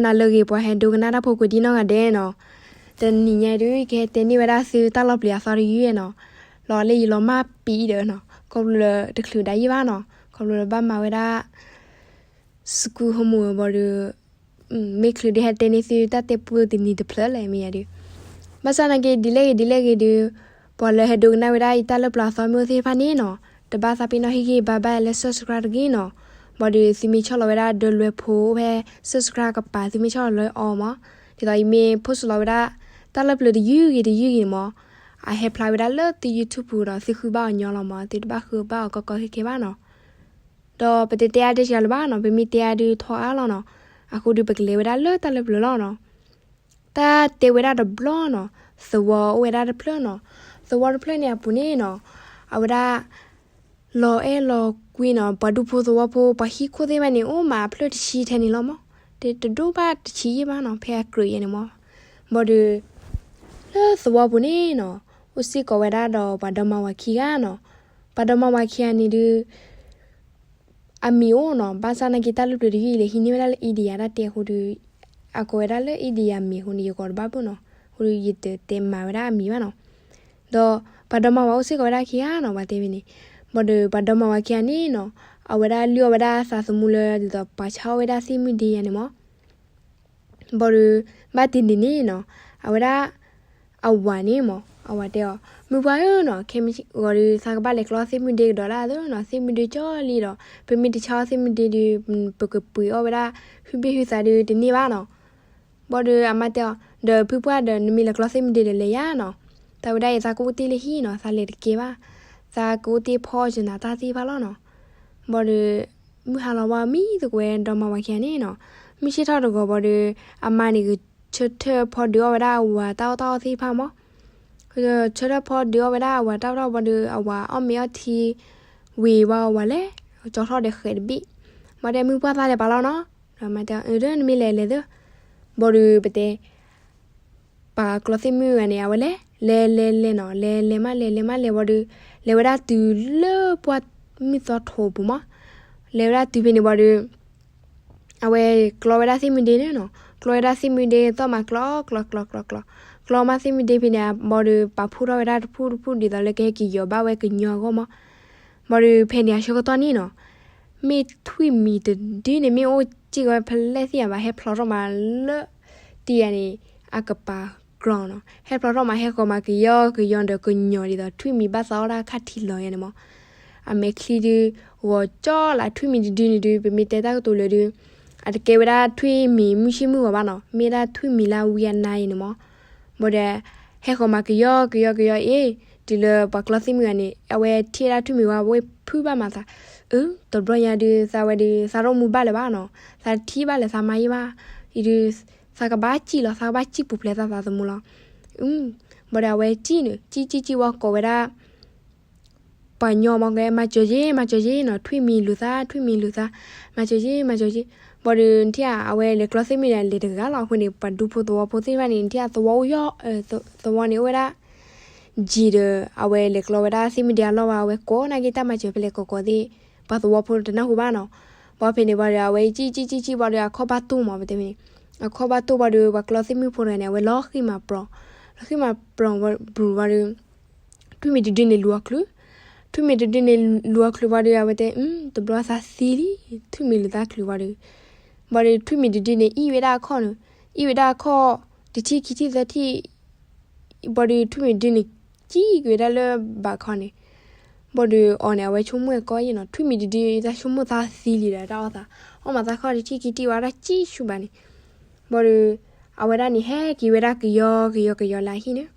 နၤလၢအဂ့ၤ ပှၤဟဲဒိကနၣ်တၢ်ဖိကိးဒံနီၢ်ဂၤဒဲးနီၤ, တနံၤညါဒုး ယကဟဲတဲန့ၢ်ဝဲဒၣ်သုတၢ်လီၤပျံၤအသီတယုၢ်နီၤ, လီၤလၢယလီၤမၢ်ပံဒီးနီၤ, ခီဖျိလၢတချုးဒၣ်ယံၢ်ဘၣ်နီၤ, ခီဖျိလၢဘၣ်မၤဝဲဒၣ် စကူဟမူဘၣ်ဒီး မ့ၢ်ချုးဒုးဟဲတဲန့ၢ်သုတၢ်တဲပူတနံၤတဖျၢၣ်လဲၣ် မ့ၢ်ယၤဒုး, ဘၣ်ဆၣ်နာ်က့ ဒ်လဲၣ်ဂ့ၤဒ်လဲၣ်ဂ့ၤဒုး, ပှၤလၢဟဲဒိကနၣ်ဝဲဒၣ်ယတၢ်လၢပျၢၤအသီမ့ၢ်အိၣ်သ့ၣ်တဖၣ်န့ၣ်နီၤ, တဘၣ်သးပ့ၤနီၣ်ဟ့ၣ်ဂံၢ်ဘါဘၣ်လၢ subscribe တဂ့ၤနီၤ, ဘၣ်ဒီးသုမ့ၢ်ဆီၣ်လီၤဝဲဒၣ်ဒီလွဲဖိအိၣ်ဖဲ subscribe ကပၤ သုမ့ၢ်ဆီၣ်လီၤလၢအီၤမး, ဒ်သိးယမ့ၢ် post လီၤဝဲဒၣ် တၢ်လၢပျၢၤတယုၢ်ဂ့ၤတယုၢ်ဂ့ၤန့ၣ်မး, အဟဲဖျါဝဲဒၣ်လၢသု YouTube ပူၤဒီးသုဃုဘၣ်အီၤညီလီၤမး, သုတဘၣ်ဃုဘၣ်အီၤကီကီခဲခဲဘၣ်နီၤ. ဒီးပတတဲအါတဲစှၤလၢၤဘၣ်နီၤ, ပမ့ၢ်တဲအါဒုးထီအါလီၤနီၤ, အဃိဒုးပကလဲၤဝဲဒၣ်လၢတၢ်လၢပျၢၤလီၤနီၤ. တၢ်တဲဝဲဒၣ်တဘျီနီၤ, သဝီအိၣ်ဝဲဒၣ်တဖျၢၣ်နီၤ, သဝီတဖျၢၣ်န့ၣ်အပူၤန့ၣ်နီၤ, အဝဲဒၣ် လီၤအဲၣ်လီၤကွံနီၤ, ပှၤဒူဖိသဝီဖိ ပှၤဟံၣ်ခိၣ်သ့ၣ်တဖၣ်န့ၣ် အိၣ်မးအဖျၢၣ်တဆံထဲန့ၣ်လီၤမး, တဒိၣ်ဘၣ်တဆံယံၢ်ဘၣ်နီၤ, ဖဲအကြၢးယဲန့ၣ်မး, ဘၣ်ဒီး လၢသဝီပူၤန့ၣ်နီၤ, အိၣ်စ့ၢ်ကီးဝဲဒၣ်ဒီးပှၤဒီမါဝၤခံဂၤနီၤ, ပှၤဒီမါဝၤခံဂၤန့ၣ်ဒုး အမံၤအိၣ်နီၤ, ဘၣ်ဆၣ်နာ်က့တၢ်လၢပျၢၤတယုၢ်အံၤလဲၤဟံးန့ၢ်ဝဲဒၣ်လၢ India တၢ်တဲအဃိဒီး, အကိးဝဲဒၣ်လၢ India မံၤအဃိန့ၣ် ယကိးတဘၣ်ဘၣ်နီၤ, အဃိဒီး ယတတဲမၤဝဲဒၣ်အမံၤဘၣ်နီၤ. ဒီးပှၤဒီမါဝၤအိၣ်စ့ၢ်ကီးဝဲဒၣ်ခံဂၤနီၤ, ပှၤတဲဝဲန့ၣ်, ဘၣ်ဒီးပှၤဒီမါဝၤခံဂၤန့ၣ်နီၤ, အဝဲဒၣ်လုၢ်အီၣ်ဝဲဒၣ်သးသမူလၢဒ်သိးပှၤဆါအီၣ်ဝဲဒၣ်သ့ၣ်မုၢ်ဒ့ယၤန့ၣ်မး. ဘၣ်ဒီး ဘၣ်တနံၤန့ၣ်နီၤ, အဝဲဒၣ် အဝၤန့ၣ်မး အဝၤတဲအီၤ, မုၢ်ပှၢ်ဧၢနီၤ, ခဲမုၢ်ဂီၤဒီး သးကဘၣ်လဲၤကျီသ့ၣ်မုၢ်ဒ့ကဒီးဒၣ်သနီၤ, သ့ၣ်မုၢ်ဒ့ကၠီလံဒီး ပမ့ၢ်တဆါအီၣ်သ့ၣ်မုၢ်ဒ့ဒီး ပကပှ့ၤအီၣ်ဝဲဒၣ် ဟုဘ့ၣ်ဟုသးဒီးတန့ၢ်ဘၣ်နီၤ. ဘၣ်ဒီးအမါတဲအီၤ, ဒီးဖုပှၢ်ဒီး နမ့ၢ်လဲၤကျီသ့ၣ်မုၢ်ဒ့ဒီးလဲၤယၤနီၤ, တၢ်ဝဲဒၣ်အံၤသးကအိၣ်တ့ၢ်လၢဟံၣ်နီၤ, သးလဲၤတကဲဘၣ်, သးကအိၣ်တ့ၢ်ဖီယနၤတၢ်သ့ၣ်တဖၣ်လီၤနီၤ. ဘၣ်ဒီး မုၢ်ဟါလီၤဝဲမံသကိးဝဲဒီမါဝၤခံဂၤန့ၣ်နီၤ, မုၢ်ဆ့ၣ်ထီၣ်တဂီၤဘၣ်ဒီး အမါန့ၣ်ကဆၢထၢၣ်ဖီဒုးအီၣ်ဝဲဒၣ်အဝၤတၢ်အီၣ်တၢ်အီသ့ၣ်တဖၣ်မး, ကဆၢထၢၣ်ဖီဒုးအီၣ်ဝဲဒၣ်အဝၤတၢ်အီၣ်တၢ်အီဘၣ်ဒီး အဝၤအီၣ်မ့ၤအီထံ ဝံၤဝဲအဝၤလဲၤ ကၠီထီၣ်ဒီးဃဲးတဘ့ၣ်, ဘၣ်ဒီးမုၢ်ပှၢ်သးလဲၤပာ်လီၤနီၤ, ဒီးမါတဲအီၤ ဒီးနမ့ၢ်လဲၤလဲၤသၢ, ဘၣ်ဒီးပတဲ ပှၤကျီသ့ၣ်မုၢ်ဂၤန့ၣ် အဝဲလဲၤ လဲၤလဲၤလဲၤနီၤ, လဲၤလဲၤမးလဲၤလဲၤမးလဲၤဘၣ်ဒီး လဲၤဝဲဒၣ်တုၤလၢပှၢ်မုၢ်သီထိးပူၤမး, လဲၤဝဲဒၣ်တုၤဖဲန့ၣ်ဘၣ်ဒီး အဝဲကျီဝဲဒၣ်သ့ၣ်မုၢ်ဒ့န့ၣ်နီၤ, ကျီဝဲဒၣ်သ့ၣ်မုၢ်ဒ့သီၣ်မးကျီကျီကျီကျီကျီ, ကျီမးသ့ၣ်မုၢ်ဒ့ဖဲန့ၣ် ဘၣ်ဒီးပာ်ဖှိၣ်ထီၣ်ဝဲဒၣ်တဖုၣ်တဖုၣ်ဒ်သိးလၢကဟဲက့ၤယီၤဘၣ်ဝဲကညီအဂီၢ်မး, ဘၣ်ဒီးဖဲန့ၣ်အဆၢကတီၢ်န့ၣ်နီၤ မ့ၢ်ထွံၣ်မံၤတဒုန့ၣ် မ့ၢ်အိၣ်စ့ၢ်ကီးဝဲဖဲလဲၣ်သ့ၣ်ညါဘၣ် ဟဲဖျိးထီၣ်မးလၢ တံၤယၤန့ၣ် အကပၤကျီနီၤ, ဟဲဖျိးထီၣ်မး ဟဲဃီၤမးကယီကယီဒီးကညီၤဒ်သိးထွံၣ်မံၤဘၣ်သးအီၣ်ဒၣ်ခါထံလီၤယဲန့ၣ်မး, အမဲာ်ချံဒုး ဂီၤကၠီလၢထွံၣ်မံၤတဒုန့ၣ်ဒုး ပမ့ၢ်တဲတၢ်ကတိၤလၢဒုး အတကဲဝဲဒၣ်ထွံၣ်မံၤမုၢ်ဆ့ၣ်မုၢ်ဂီၤဘၣ်နီၤ, မ့ၢ်ဒၣ်ထွံၣ်မံၤလၢဝံအနါယဲန့ၣ်မး, ဘၣ်ဒီး ဟဲဃီၤမးကယီကယီကယီအ့ၣ် တုၤလၢပှၤကျီသ့ၣ်မုၢ်ဂၤန့ၣ် အဝဲထံၣ်ဝဲဒၣ်ထွံၣ်မံၤဝဲ အဝဲဖုၣ်ဘၣ်မးသး, အၢ တဘျီညါဒုး သးဝဲဒုး သးတအိၣ်မူဘၣ်လၢၤဘၣ်နီၤ, သးတထံၣ်ဘၣ်လၢၤ သးမါယဲၢ်ဘၣ်, အံၤဒုး သးကဘၣ်စံၣ်လီၤ သးကဘၣ်စံၣ်ပူၤဖျဲးသးသးသမူလီၤ, ဘၣ်ဒီးအဝဲစံၣ်န့ၣ် စံၣ်စံၣ်စံၣ်ဝဲကိးဝဲဒၣ် ပှၤညီမးကဲ မၤစၢၤယ့ မၤစၢၤယ့နီၤ, ထွံၣ်မံၤလူၤသး ထွံၣ်မံၤလူၤသး, မၤစၢၤယ့ မၤစၢၤယ့, ဘၣ်ဒီးထံၣ်ဧါ အဝဲလဲၤကျီသ့ၣ်မုၢ်ဒ့လဲၤတဂၤလီၤ, အဃိန့ၣ် ပှၤဒူဖိသဝီဖိသ့ၣ်တဖၣ်န့ၣ် ထံၣ်ဧါ သဝီအိၣ်ယီၢ် သဝီန့ၣ်အိၣ်ဝဲဒၣ် ယံၤဒီး အဝဲလဲၤကျီဝဲဒၣ်သ့ၣ်မုၢ်ဒ့အလီၢ်ဝဲ အဝဲကိးနာ်က့တၢ်မၤစၢၤဖဲလဲၣ်ကိးကိးသ့ၣ်, ပှၤသဝီဖိတနၢ်ဟူဘၣ်နီၤ, ဘၣ်ဖဲန့ၣ်ဘၣ်ဒီး အဝဲစံၣ်စံၣ်စံၣ်စံၣ်ဘၣ်ဒီး အခီၣ်ဘၣ်တိၢ်မး ပတဲဖဲန့ၣ်, အခီၣ်ဘၣ်တိၢ်ဘၣ်ဒီး ပှၤကျီသ့ၣ်မုၢ်ဖိတဂၤန့ၣ် အဝဲလီၤဃံၤမးပြီၤ, လီၤဃံၤမးပြီၤဘၣ်ဒီး ထွံၣ်မံၤတဒုန့ၣ်လူၤအီၤချုး, ထွံၣ်မံၤတဒုန့ၣ်လူၤအီၤချုးဘၣ်ဒီး အဝဲတဲ တဘျီသးသံလံ, ထွံၣ်မံၤလူၤသးချုးဘၣ်ဒီး, ဘၣ်ဒီးထွံၣ်မံၤတဒုန့ၣ် အံၣ်ဝဲဒၣ်အခီၣ်န့ၣ်, အံၣ်ဝဲဒၣ်အခီၣ် တထံၣ်ခံထံၣ်သၢထံၣ်, ဘၣ်ဒီးထွံၣ်မံၤတဒုန့ၣ် စံၣ်က့ၤဝဲဒၣ်လၢဘးခီန့ၣ်, ဘၣ်ဒီးအီၤန့ၣ် အဝဲဆိကမိၣ်ကီယဲၢ်နီၤ, ထွံၣ်မံၤတဒု တၢ်ဆိကမိၣ်သးသံလံဒီးတၢ်အီၣ်သး, အီၣ်မးသးခီၣ်တထံၣ်ခံထံၣ်ဝဲဒၣ်စံၣ်ဆူၣ်ဘၣ်န့ၣ်, ဘၣ်ဒီး အဝဲဒၣ်န့ၣ် ဟဲက့ၤဝဲဒၣ်ကယီကယီကယီလၢအဟံၣ်န့ၣ်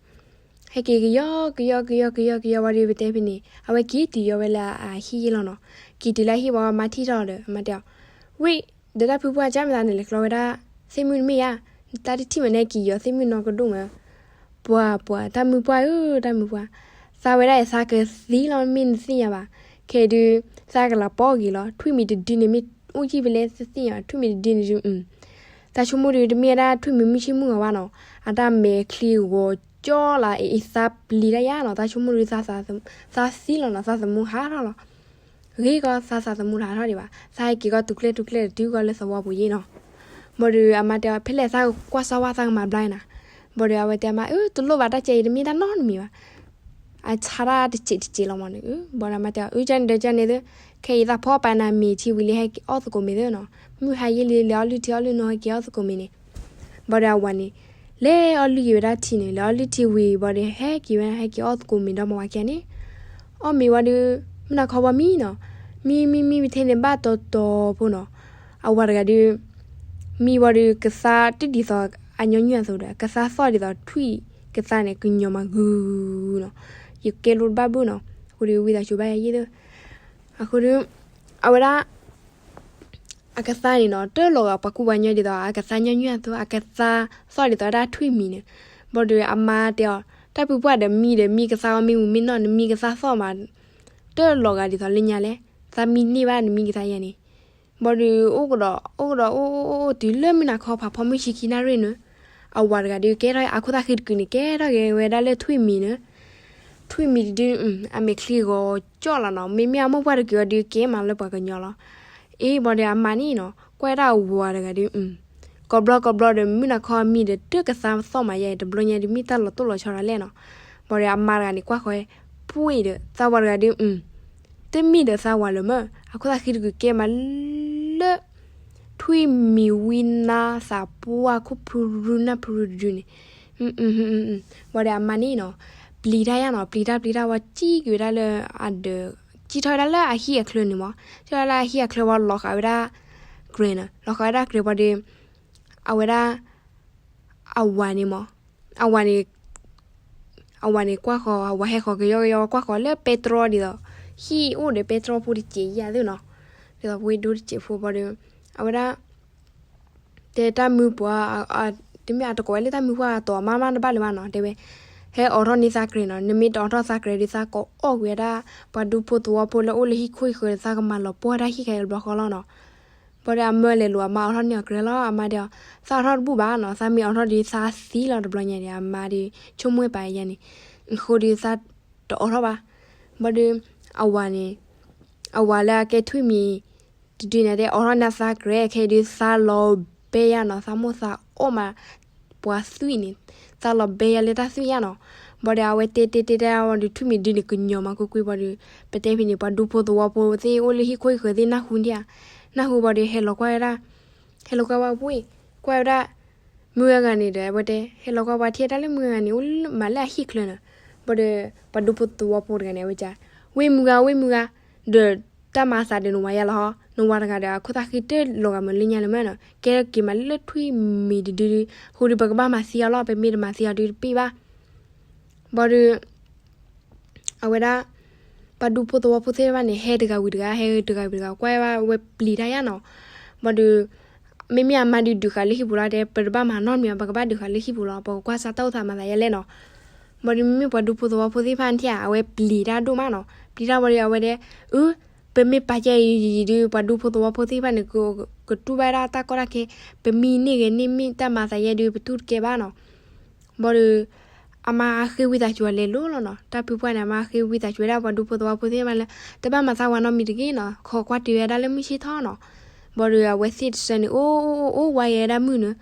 ဟဲက့ၤကယီကယီကယီကယီကယီဘၣ်ဒီး ပတဲဖဲန့ၣ် အဝဲက့ၤတုၤယီၤဝဲလၢအဟံၣ်ယဲၢ်လီၤနီၤ, က့ၤတုၤလၢအဟံၣ်ဘၣ် မါထံၣ်ထီၣ်ဒီး အမါတဲအီၤ, ဝံၣ် ဒီးတၢ်ဖုပှၢ် ကၢ်မတၤန့ၣ် လဲၤကျီဝဲဒၣ် သ့ၣ်မုၣ်တမ့ၢ်ဧါ, တၢ်တထံၣ်မးန့ၣ် က့ၤယီၤသ့ၣ်မုၣ်နီၢ်ကဒိၣ်မး, ပှၤပှၤ တၢ်မုၢ်ပှၢ်ဧၢ တၢ်မုၢ်ပှၢ်, သးဝဲဒၣ်အံၤ သးကသံလီၤ မ့ၢ်နသ့ၣ်ညါဘၣ်, ခဲအံၤဒုး သးကလၤပီၣ်ဂ့ၤလီၤ, ထွံၣ်မံၤတဒုန့ၣ် မ့ၢ်အိၣ်ကံၣ်ဖဲလဲၣ်သ့ၣ်ညါ, ထွံၣ်မံၤတဒုန့ၣ်ဒုး တၢ်ဆိကမိၣ်ဒုး တမ့ၢ်ဝဲဒၣ်ထွံၣ်မံၤမုၢ်ဆ့ၣ်မုၢ်ဂီၤဘၣ်နီၤ, အတၢ်မဲာ်ချံဂီၤကၠီလၢ အသးပျံၤတၢ်ယါနီၤ, တၢ်ဆိကမိၣ်ဒုး သးသံလီၤနီၤ, သးသမူဟးထီၣ်လီၤ, ဂ့ၤကီး သးသးသမူတဟးထီၣ်ဒံးဘၣ်, သးဟဲက့ၤကီးတုၤကျဲတုၤကျဲတုၤကီးလၢသဝီပူၤယဲၢ်နီၤ, ဘၣ်ဒီးအမါတဲအီၤ ဖဲလဲၣ်သးကွၢ်စၢ်ဝါသးကမၤဘျါနၤ. ဘၣ်ဒီးအဝဲတဲအမါ အၢ တလိၣ်ဘၣ်တၢ်ကဲအံၤတမ့ၢ်တၢ်နီတမံၤဘၣ်. အဆါတၢ်တစဲးတစဲးလီၤမးန့ၣ်. ဘၣ်ဒီးအမါတဲအီၤ အၢ ကန့ၣ်ဒီးကန့ၣ်သ့, ခဲအံၤသးဖီအီၣ်ပာ်နၤမ့ၤထံဝံၤလံ ဟဲက့ၤအီၣ်သကိးမ့ၤသ့နီၤ. မုၢ်ဟါယ့ၢ်လံ လဲၤအီၣ်လုၢ်ထံအီၣ်လုၢ်နိ ဟဲက့ၤအီၣ်သကိးမ့ၤန့ၣ်. ဘၣ်ဒီးအဝၤန့ၣ် လဲၤအီၣ်လုၢ်က့ၤဝဲဒၣ်ထံန့ၣ် လဲၤအီၣ်လုၢ်ထံဝံၤ ဘၣ်ဒီးဟဲက့ၤဝဲ ဟဲက့ၤအီၣ်သကိးမ့ၤဒီးမါဝၤခံဂၤန့ၣ်. အီၣ်မ့ၤဝံၤဒီး မုၢ်နၤခီဘီမံနီၤ. မံမံမံမံထဲန့ၣ်ဘၣ်တီတီဖိနီၤ. အဝၤတဂၤဒီး မံဝံၤဒီးကသါတဒ်သိးအညီနုၢ်အသိးဒီး ကသါသီၣ်ဒ်သိးထွံၣ်ကသါန့ၣ် ကညီၤမးဂုၤနီၤ. ယကဲလိတဘၣ်ဘၣ်နီၤ. အဃိဒီးဝံသးစူၤဘၣ်ယၤယ့ၢ်သ့. အဃိဒီး အဝဲဒၣ် အကသါန့ၣ်နီၤ တလီၤဂာ်ပှၤကူပှၤကညီဒ်သိး အကသါညီနုၢ်အသိး အကသါသီၣ်ဒ်သိးဝဲဒၣ်ထွံၣ်မံၤန့ၣ်. ဘၣ်ဒီးအမါတဲအီၤ တၢ်ဖုပှၢ်ဒီးမံဒီး မံကသါအီၤမ့ၢ်ဝံၤမ့ၢ်နီၢ် နမံကသါသီၣ်မး တလီၤဂာ်ဒ်သိးလၢညါလဲၣ်. သးမံန့ၢ်ဘၣ် နမံကသါယၤန့ၣ်. ဘၣ်ဒီးအိၣ်ကဒီး အိၣ်ကဒီးအိၣ်အိၣ်အိၣ်တုၤလၢမုၢ်နၤခီဖးဖီမုၢ်ဆံခံနၣ်ရံၣ်န့ၣ်, အဝၤတဂၤဒီးကဲထီၣ်အခိၣ်သၣ်ဃံတကုာ်န့ၣ် ကဲထီၣ်က့ၤဝဲဒၣ်လၢထွံၣ်မံၤန့ၣ်. ထွံၣ်မံၤတဒု အမဲာ်ချံဂီၤကၠီၣ်လီၤနီၤ. မ့မ့ၢ်အမိၢ်ပှၢ်တကုာ်အီၤဒုးကဲမးလၢပှၤကညီလီၤ. အ့ ဘၣ်ဒီးအမါန့ၣ်နီၤ ကွၢ်ဝဲဒၣ်အဝၤတဂၤဒီး ကိးဘျီကိးဘျီဒီး မုၢ်နၤခီမံဒီးတကသါသီၣ်မးယဲ တဘျီညါဒုးမ့ၢ်တၢ်လီၤတိၢ်လီၤဆီဒၣ်လဲၣ်နီၤ. ဘၣ်ဒီးအမါတဂၤန့ၣ် ကွၢ်ဃီၤ ပှ့ၢ်ဒီး သးဝၤတဂၤဒီး တမံဒီးသးဝၤလၢၤမၢ် အခိၣ်သၣ်ဃံတကုာ်ကဲမးလၢ ထွံၣ်မံၤဝံနါသးပှၢ်ခိၣ်ဖုရူနၢ်ဖုရူတဒုန့ၣ်. ဘၣ်ဒီးအမါန့ၣ်နီၤ ပျံၤတၢ်ယါနီၤ ပျံၤတၢ်ပျံၤတၢ်ဝဲ စံၣ်က့ၤဝဲဒၣ်လၢအဒၢး စံၣ်ထီၣ်ဝဲဒၣ်လၢအဟံၣ်အချၢန့ၣ်မး စံၣ်ထီၣ်ဝဲဒၣ်လၢအဟံၣ်အချၢဝံၤလီၤဃာ်ဝဲဒၣ် ကြဲးန့ၣ် လီၤဃာ်ဝဲဒၣ်ကြဲးဘၣ်ဒီး အဝဲဒၣ် အဝၤန့ၣ်မး အဝၤန့ၣ် အဝၤန့ၣ်ကွၢ်ဃီၤ အဝၤဟဲဃီၤကယီကယီကွၢ်ဃီၤလၢပဲတြီဒ်သိး ဟံၣ်အိၣ်ဒီးပဲတြီဖိတစဲးယါသ့ၣ်နီၤ ဒ်သိးဝ့ၢ်ဒိၣ်တစဲးဖိဘၣ်ဒီး အဝဲဒၣ် တဲတၢ်မုၢ်ပှၢ် တမ့ၢ်အတကိးဝဲလၢတၢ်မုၢ်ပှၢ်အတီၤမးမးတဘၣ်လၢၤဘၣ်နီၤ တဲဝဲ ဟဲအိးထီၣ်န့ၢ်သးကြဲးနီၤ နမ့ၢ်တအိးထီၣ်သးကြဲးဒီးသးကအီၣ်ကွံာ်ဝဲဒၣ် ပှၤဒူဖိသဝီဖိလၢအိၣ်လၢဟံၣ်ခိၣ်ဟံၣ်ဃၢၤဒီးသးကမၤလီၤပှီၢ်တၢ်ဟံၣ်ခဲအံၤတဘျီဃီလီၤနီၤ. ဘၣ်ဒီးအမါလဲၤလိာ်အမါအိးထီၣ်န့ၢ်အီၤကြဲးလီၤ အမါတဲအီၤ သးအိးထီၣ်တဘူၣ်ဘၣ်နီၤ သးမ့ၢ်အိးထီၣ်ဒီးသးသံလီၤတဘျီညါန့ၣ် အမါဒီးဆိကမိၣ်ပာ်ယါန့ၣ် အဃိဒီးသးတအိးထီၣ်ဘၣ်. ဘၣ်ဒီး အဝၤန့ၣ် အဝၤလၢအကဲထွံၣ်မံၤ တဒုန့ၣ်တဲ အိးထီၣ်န့ၢ်သးကြဲးခဲအံၤဒီး သးလီၤဘဲယါနီၤ သးမိၣ်သးအီၣ်မး ပှၤသွံၣ်န့ၣ် သးလီၤဘဲယါလၢတၢ်သွံၣ်ယါနီၤ. ဘၣ်ဒီးအဝဲတဲတဲတဲတဲဝံၤဒီး ထွံၣ်မံၤဒုန့ၣ် ကညီၤမးကွ့ၢ်ကွ့ၢ်ဘၣ်ဒီး ပတဲဖဲန့ၣ် ပှၤဒူဖိသဝီဖိသ့ၣ် အိၣ်လၢဟံၣ်ခိၣ်ဟံၣ်ဃၢၤသ့ၣ် နၢ်ဟူဒံးဧါ, နၢ်ဟူဘၣ်ဒီး ဟဲလီၤကွၢ်ဝဲဒၣ် ဟဲလီၤကွၢ်ဝဲပှ့ၢ် ကွၢ်ဝဲဒၣ် မုၢ်ဂၤဂၤန့ၣ်ဒီး အဝဲတဲ ဟဲလီၤကွၢ်ပှၤထံၣ်တၢ်လၢမုၢ်ဂၤဂၤန့ၣ် အိၣ်မးလၢအဟံၣ်ချၢန့ၣ်. ဘၣ်ဒီး ပှၤဒူဖိသဝီဖိတဂၤန့ၣ် အဝဲက ဝ့ၢ်မုၢ်ဂၤ ဝ့ၢ်မုၢ်ဂၤ ဒီးတၢ်မၤသးဒီးနဝၤယါလီၤဟီ, နဝၤတဂၤဒီး အခိၣ်သၣ်ဃံတလီၤဂာ်မးလၢညါလၢၤမၢ်နီၤ, ကဲထီၣ်က့ၤမးလၢထွံၣ်မံၤတဒုဒု, အဃိဒီး ပကဘၣ်မၤသံအီၤလီၤ, ပမ့ၢ်တမၤသံအီၤဒုးတပ့ၢ်ဘၣ်. ဘၣ်ဒီး အဝဲဒၣ် ပှၤဒူဖိသဝီဖိသ့ၣ်တဖၣ်န့ၣ် ဟဲတဂၤဝံၤတဂၤ ဟဲတဂၤဝံၤတဂၤ ကွၢ်ဝဲပျံၤတၢ်ယါနီၤ. ဘၣ်ဒီး မ့မ့ၢ်အမါဒုးဒုးဃာ်လၢဟံၣ်ပူၤလီၤ, တဲ ပတဘၣ်မၤနီတမံၤဘၣ်, ပကဘၣ်ဒုးဃာ်လၢဟံၣ်ပူၤလီၤ, ပကကွၢ်စးတၢ်အိၣ်သးမၤသးယါလဲၣ်နီၤ. ဘၣ်ဒီးမ့မ့ၢ်ပှၤဒူဖိသဝီဖိသ့ၣ်တဖၣ်န့ၣ်ဧါ အဝဲပျံၤတၢ်ဒိၣ်မးနီၤ, ပျံၤတၢ်ဘၣ်ဒီး အဝဲဒၣ် အၢ ပမ့ၢ်ပာ်ကဲအံၤဒုး ပှၤဒူဖိသဝီဖိသ့ၣ်တဖၣ်န့ၣ် ကတူၢ်ဘၣ်ဝဲဒၣ်တၢ်ကီတၢ်ခဲ, ပမံန့ၢ်ဂ့ၤန့ၢ်မ့ၢ်တၢ်မၤသးယါဒုး ပတူၢ်တကဲဘၣ်နီၤ. ဘၣ်ဒီး အမါဃ့ဝံသးစူၤအလဲၤလိၤလီၤနီၤ, တၢ်ဖုပှၢ်န့ၣ် အမါဃ့ဝံသးစူၤဝဲဒၣ်ပှၤဒူဖိသဝီဖိသ့ၣ်တဖၣ်လၢ တဘၣ်မၤသးဝၤနီတမံၤတဂ့ၤနီၤ, ခိးကွၢ်တ့ၢ်ဝဲဒၣ်လၢမုၢ်ဆ့ၣ်ထီၣ်နီၤ. ဘၣ်ဒီးအဝဲသ့ၣ်တဆၢန့ၣ် အိၣ်အိၣ်အိၣ်အိၣ်ဝါယဲဒၣ်မုၢ်န့ၣ်,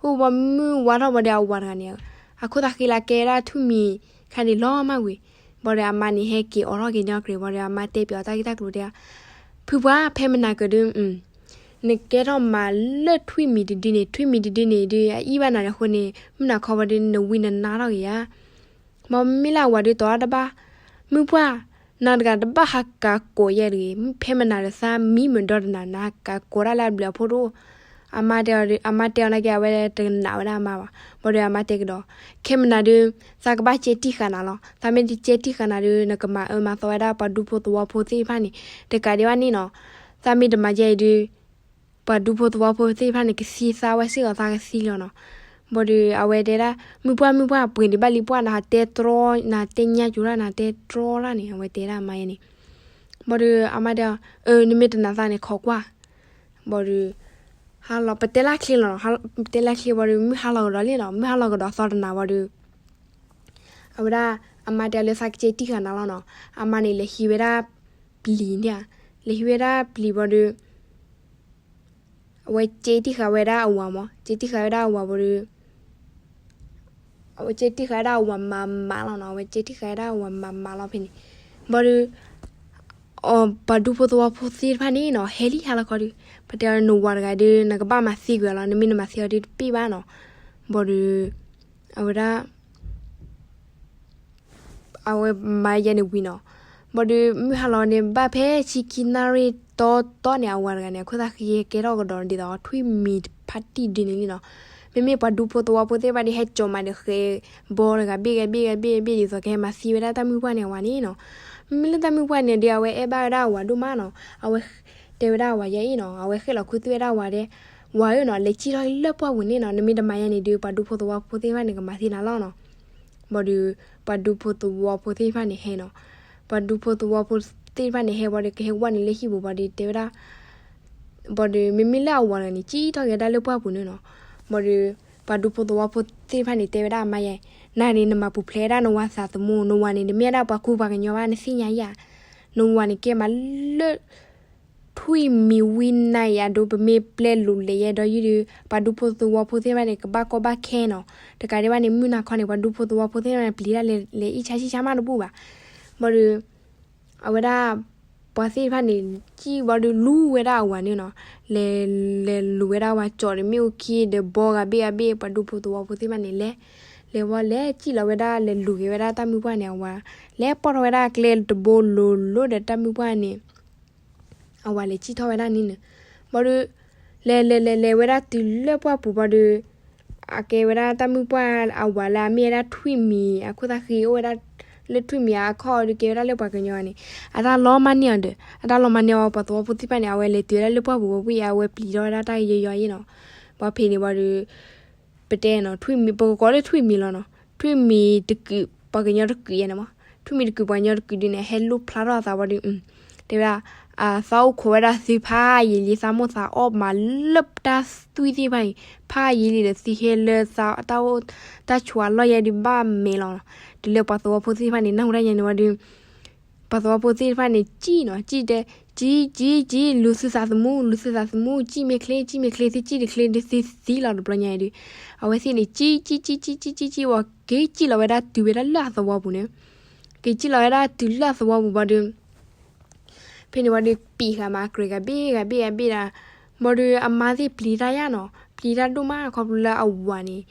အိၣ်ဘၣ်မုၢ်ဝါထီၣ်ဘၣ်ဒီးအဝၤတဂၤန့ၣ် အခိၣ်သၣ်ဃံလၢကဲဒၣ်ထွံၣ်မံၤခါန့ၣ်လီၤမၢ်ဝံၤ, ဘၣ်ဒီးအမါန့ၣ်ဟဲက့ၤအိးထီၣ်က့ၤန့ၢ်အီၤကြ့ၢ်, ဘၣ်ဒီးအမါတဲပၠးအီၤတၢ်ဂ့ၢ်တၢ်ကျိၤတဲ ဖုပှၢ် ဖဲမနၤကဒုး နကဲထီၣ်မးလၢထွံၣ်မံၤတဒုန့ၣ်, ထွံၣ်မံၤတဒုန့ၣ်ဒုး အအံၣ်ဘၣ်နၤန့ၣ်အဃိန့ၣ် မုၢ်နၤခီဘၣ်ဒီး နဝံနနါထီၣ်က့ၤဧါ. မ့မ့ၢ်လၢအဝၤဒုးတီၤတၢ်တဘၣ်, မုၢ်ပှၢ် နၤတဂၤတဘၣ်ဟးကးကိးယဲၢ်တဂ့ၤ, ဖဲမနၤဒီးသးမံမုာ်ဒီတနၤ နၤကးကိးတၢ်လၢအဘျုးအဖှိၣ်တအိၣ်. အမါတဲအီၤ, အမါတဲအီၤနာ်က့ အဝဲတကနၣ်ဝဲဒၣ်အမါဘၣ်. ဘၣ်ဒီးအမါတဲကဒီး, ခဲမနၤဒုး သးကဘၣ်ကဲတံၢ်ဃာ်နၤလီၤ. သးမ့ၢ်တကဲတံၢ်ဃာ်နၤဒုး နကမၤအၢမၤသီဝဲဒၣ်ပှၤဒူဖိသဝီဖိသ့ၣ်တဖၣ်န့ၣ် တကးဒံးဘၣ်န့ၣ်နီၤ. သးမ့ၢ်တမၤယဲအံၤဒုး ပှၤဒူဖိသဝီဖိသ့ၣ်တဖၣ်န့ၣ် ကသံသးဝဲစ့ၢ်ကီး သးကသံလီၤနီၤ. ဘၣ်ဒီးအဝဲတဲဒၣ် မုၢ်ပှၢ် မုၢ်ပှၢ် ပှ့ၤဒံးဘၣ်လံပှၢ် နဟးတဲတြီ နဟးတဲညါကၠိတၢ် နဟးတဲတြီတၢ်န့ၣ် အဝဲတဲဒၣ်အမါယဲန့ၣ်. ဘၣ်ဒီးအမါတဲအီၤ အၢ နမ့ၢ်တနာ်သးန့ၣ် ခိးကွၢ်. ဘၣ်ဒီး ဟါလီၤ ပတဲလၢချ့လီၤနီၤ, ပတဲလၢချ့ဘၣ်ဒီး မုၢ်ဟါလီၤကဒီးလံနီၤ, မုၢ်ဟါလီၤကဒီးသီတနၤဘၣ်ဒီး အဝဲဒၣ် အမါတဲလၢသးကကဲတံၢ်ဃာ်နၤလီၤနီၤ, အမါန့ၣ်လဲၤဟံးဝဲဒၣ်ပျံၤန့ၣ်ဧါ, လဲၤဟံးဝဲဒၣ်ပျံၤဘၣ်ဒီး အဝဲကဲတံၢ်ဃာ်ဝဲဒၣ်အဝၤမး, ကဲတံၢ်ဃာ်ဝဲဒၣ်အဝၤဘၣ်ဒီး အဝဲကဲတံၢ်ဃာ်ဝဲဒၣ်အဝၤမၤမးလီၤနီၤ, အဝဲကဲတံၢ်ဃာ်ဝဲဒၣ်အဝၤမၤမးလီၤဖဲန့ၣ်, ဘၣ်ဒီး ပှၤဒူဖိသဝီဖိသ့ၣ်တဖၣ်န့ၣ်နီၤ ဟဲလံဟါလီၤခီဒီး ပတဲအီၤ နဝၤတဂၤဒီး နကဘၣ်မၤသံကွံာ်အီၤလီၤ, နမ့ၢ်နမၤသံအီၤဒီးတပ့ၢ်ဘၣ်နီၤ, ဘၣ်ဒီး အဝဲဒၣ် အဝဲမၤယဲန့ၣ်ဝံၤနီၤ, ဘၣ်ဒီးမုၢ်ဟါလီၤန့ၣ် ဘၣ်ဖဲဆံခံနၣ်ရံၣ်တီတီန့ၣ် အဝၤတဂၤန့ၣ် အခိၣ်သတးဃံကဲထီၣ်ကဒီးဒ်သိးထွံၣ်မံၤတဖၣ်တံၢ်ဒုန့ၣ်လံနီၤ, မ့မ့ၢ်ပှၤဒူဖိသဝီဖိသ့ၣ်တဖၣ်ဒီး ဟဲကၠီၤမးဒီးဃဲၤဘီတဂၤဘ့ၣ်ဂၤဘ့ၣ်ဂၤဘ့ၣ်ဂၤဘ့ၣ် ဒ်သိးကဟဲမၤသံဝဲဒၣ်တၢ်မုၢ်ပှၢ်န့ၣ်အဝၤန့ၣ်နီၤ, မ့မ့ၢ်လၢတၢ်မုၢ်ပှၢ်န့ၣ်ဒီး အဝဲအဲၣ်ဘၣ်ဝဲဒၣ်အဝၤဒိၣ်မးနီၤ, အဝဲတဲဝဲဒၣ်အဝၤယဲအံၤနီၤ, အဝဲဃ့ၣ်လီၤခူသူၣ်ဝဲဒၣ်အဝၤဒီး ဝၤဧၢနီၤ လဲၤစံၣ်ထီၣ်လၢပှၢ်ပူၤန့ၣ်နီၤ, နမ့ၢ်တမၤယဲန့ၣ်ဒီး ပှၤဒူဖိသဝီဖိသ့ၣ်တဖၣ်န့ၣ်ကမၤသံနၤလီၤနီၤ, ဘၣ်ဒီး ပှၤဒူဖိသဝီဖိသ့ၣ်တဖၣ်န့ၣ်ဟဲနီၤ, ပှၤဒူဖိသဝီဖိသ့ၣ်တဖၣ်န့ၣ်ဟဲဝံၤဒီး ကဟဲဝဲနုာ်လၢဟံၣ်ပူၤဘၣ်ဒီးတဲဝဲဒၣ် ဘၣ်ဒီး မ့မ့ၢ်လၢအဝၤတဂၤန့ၣ် စံၣ်ထီၣ်က့ၤဝဲဒၣ်လၢပှၢ်ပူၤန့ၣ်နီၤ, ဘၣ်ဒီး ပှၤဒူဖိသဝီဖိသ့ၣ်တဖၣ်န့ၣ် တဲဝဲဒၣ်အမါယဲ, နၤန့ၣ် နမၤပူၤဖျဲးဝဲဒၣ်နဝၤသးသမူ, နဝၤန့ၣ် တမ့ၢ်ဝဲဒၣ်ပှၤကူပှၤကညီဘၣ် နသ့ၣ်ညါဧါ, နဝၤန့ၣ်ကဲမးလၢ ထွံၣ်မံၤဝံၤနၤအံၤအဒိ ပမ့ၢ်ပျဲလူၤလဲၤယဲဒီးယုၢ်ဒီး ပှၤဒူဖိသဝီဖိသ့ၣ်တဖၣ်န့ၣ် ကဘၣ်ကီဘၣ်ခဲနီၤ, တကးဒံးဘၣ်န့ၣ် မုၢ်နၤခီန့ၣ် ပှၤဒူဖိသဝီဖိသ့ၣ်တဖၣ်န့ၣ် ပျံၤတၢ်လဲၤအံၣ်ဆါဆံၣ်ဆါမးတဘူၣ်ဘၣ်, ဘၣ်ဒီး အဝဲဒၣ် ပှၤသ့ၣ်တဖၣ်န့ၣ် စံၣ်ဘၣ်ဒီးလူဝဲဒၣ်အဝၤန့ၣ်နီၤ, လဲၤ လဲၤလူၤဝဲဒၣ်ဝၤကၠီၤဒီးမ့ၣ်အူခံဒီးဘီဂၤဘ့ၣ်ဂၤဘ့ၣ် ပှၤဒူဖိသဝီဖိသ့ၣ်တဖၣ်န့ၣ် လဲၤ လဲၤဝဲလဲၤစံၣ်လီၤဝဲဒၣ် လဲၤလူၤက့ၤဝဲဒၣ်တၢ်မုၢ်ပှၢ်န့ၣ်အဝၤ, လဲၤပိာ်ထီၣ်ဝဲဒၣ်ကျဲတဘိလိၤလိၤဒီးတၢ်မုၢ်ပှၢ်န့ၣ် အဝၤလဲၤစံၣ်ထီၣ်ဝဲဒၣ်န့ၣ်န့ၣ်, ဘၣ်ဒီး လဲၤလဲၤလဲၤလဲၤဝဲဒၣ်တုၤလၢပှၢ်ပူၤဘၣ်ဒီး အကဲဝဲဒၣ်တၢ်မုၢ်ပှၢ်အဝၤလၢအမ့ၢ်ဝဲဒၣ်ထွံၣ်မံၤ အခိၣ်သတးဃံအိၣ်ဝဲဒၣ်လၢထွံၣ်မံၤအခီၣ်ဒီးကဲဝဲဒၣ်လၢပှၤကညီန့ၣ်, အတၢ်လီၤမၢ်န့ၢ်အီၤဒီး အတၢ်လီၤမၢ်န့ၢ်အီၤ ပှၤသဝီဖိသ့ၣ်တဖၣ်န့ၣ် အဝဲလဲၤတုၤဝဲဒၣ်လၢပှၢ်ပူၤဝံၤ အဝဲပျံၤထီၣ်ဝဲဒၣ်တၢ်ယီယီအံၤနီၤ, ပှၤဖဲန့ၣ်ဘၣ်ဒီး ပတဲနီၤ ထွံၣ်မံၤ ပကကိးလၢထွံၣ်မံၤလီၤနီၤ, ထွံၣ်မံၤတကုာ် ပှၤကညီတကုာ်ယဲန့ၣ်မး, ထွံၣ်မံၤတကုာ်ပှၤကညီတကုာ်ဒုန့ၣ် ဟဲလိၣ်ဖျါထီၣ်အသးဝံၤဒီး တဲဝဲဒၣ် အသးအိၣ်ခိးဝဲဒၣ်သုဖးယံာ်လံ သးမိၣ်သးအီၣ်မးလၢတၢ်သွံၣ်သ့ၣ်တဖၣ်အံၤ ဖးယံာ်လံဒီး သုဟဲလၢတၢ်အိၣ် တၢ်ဆိးအလီၢ်ယဲဒုးဘၣ်မဲာ်လီၤနီၤ, တုၤလၢပှၤသဝီဖိသ့ၣ်တဖၣ်န့ၣ် နၢ်ဟူတၢ်ယဲန့ၣ်ဝံၤဒီး ပှၤသဝီဖိသ့ၣ်တဖၣ်န့ၣ် စံၣ်နီၤ စံၣ်တဲ စံၣ် စံၣ် စံၣ် လူၤသုသးသမူ လူၤသုသးသမူ စံၣ်မ့ၢ်ချ့ စံၣ်မ့ၢ်ချ့ သုစံၣ်တချ့ သုသံလီၤတဘျီညါအံၤဒီး အဝဲသ့ၣ်န့ၣ် စံၣ် စံၣ် စံၣ် စံၣ် စံၣ် စံၣ် ဝံၤ က့ၤစံၣ်လီၤဝဲဒၣ်တုၤဝဲဒၣ်လၢအသဝီပူၤန့ၣ်, က့ၤစံၣ်လီၤဝဲဒၣ်တုၤလၢအသဝီပူၤဘၣ်ဒီး ဖဲန့ၣ်ဝံၤဒီး ပံာ်ဃာ်မး ကြဲးဂၤဘ့ၣ်ဂၤဘ့ၣ်ဂၤဘ့ၣ်ဒၣ်, ဘၣ်ဒီးအမါသ့ၣ်ပျံၤတၢ်ယါနီၤ ပျံၤတၢ်ဒိၣ်မးခီဖျိလၢအဝၤန့ၣ်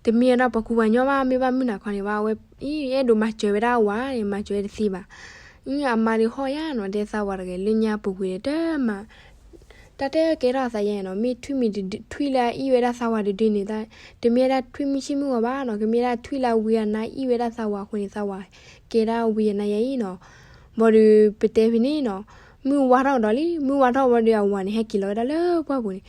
တမ့ၢ်ဝဲဒၣ်ပှၤကူပှၤကညီဘၣ် မ့ၢ်ဘၣ်မုၢ်နၤခီန့ၣ်ဘၣ် အဝဲ အ့ၣ် အဲၣ်ဒိးမၤစၢၤဝဲဒၣ်အဝၤန့ၣ် မၤစၢၤဝဲတသ့ဘၣ်, အ့ၣ် အမါဒီးဟီၣ်ယါနီၤ တဲသးဝၤတဂၤလၢညါပူၤကွံာ်ဒီးတမၤ တၢ်တဲကဲထီၣ်အသးယဲနီၤ မ့ၢ်ထွံၣ်မံၤတဒု ထွံၣ်လၢအအံၣ်ဝဲဒၣ်သးဝၤတဒုန့ၣ် တမ့ၢ်ဝဲဒၣ်ထွံၣ်မုၢ်ဆ့ၣ်မုၢ်ဂီၤဘၣ်နီၤ ကမ့ၢ်ဝဲဒၣ်ထွံၣ်လၢအဝံအနါအံၣ်ဝဲဒၣ်သးဝၤအဃိန့ၣ် သးဝၤကဲဒၣ်ဝံအနါယဲအံၤနီၤ, ဘၣ်ဒီးပတဲဖဲန့ၣ်နီၤ မုၢ်ဝါထီၣ်ကဒီးလံ မုၢ်ဝါထီၣ်ဘၣ်ဒီးအဝၤန့ၣ် ဟဲက့ၤလီၤဝဲဒၣ်လၢပှၢ်ပူၤန့ၣ်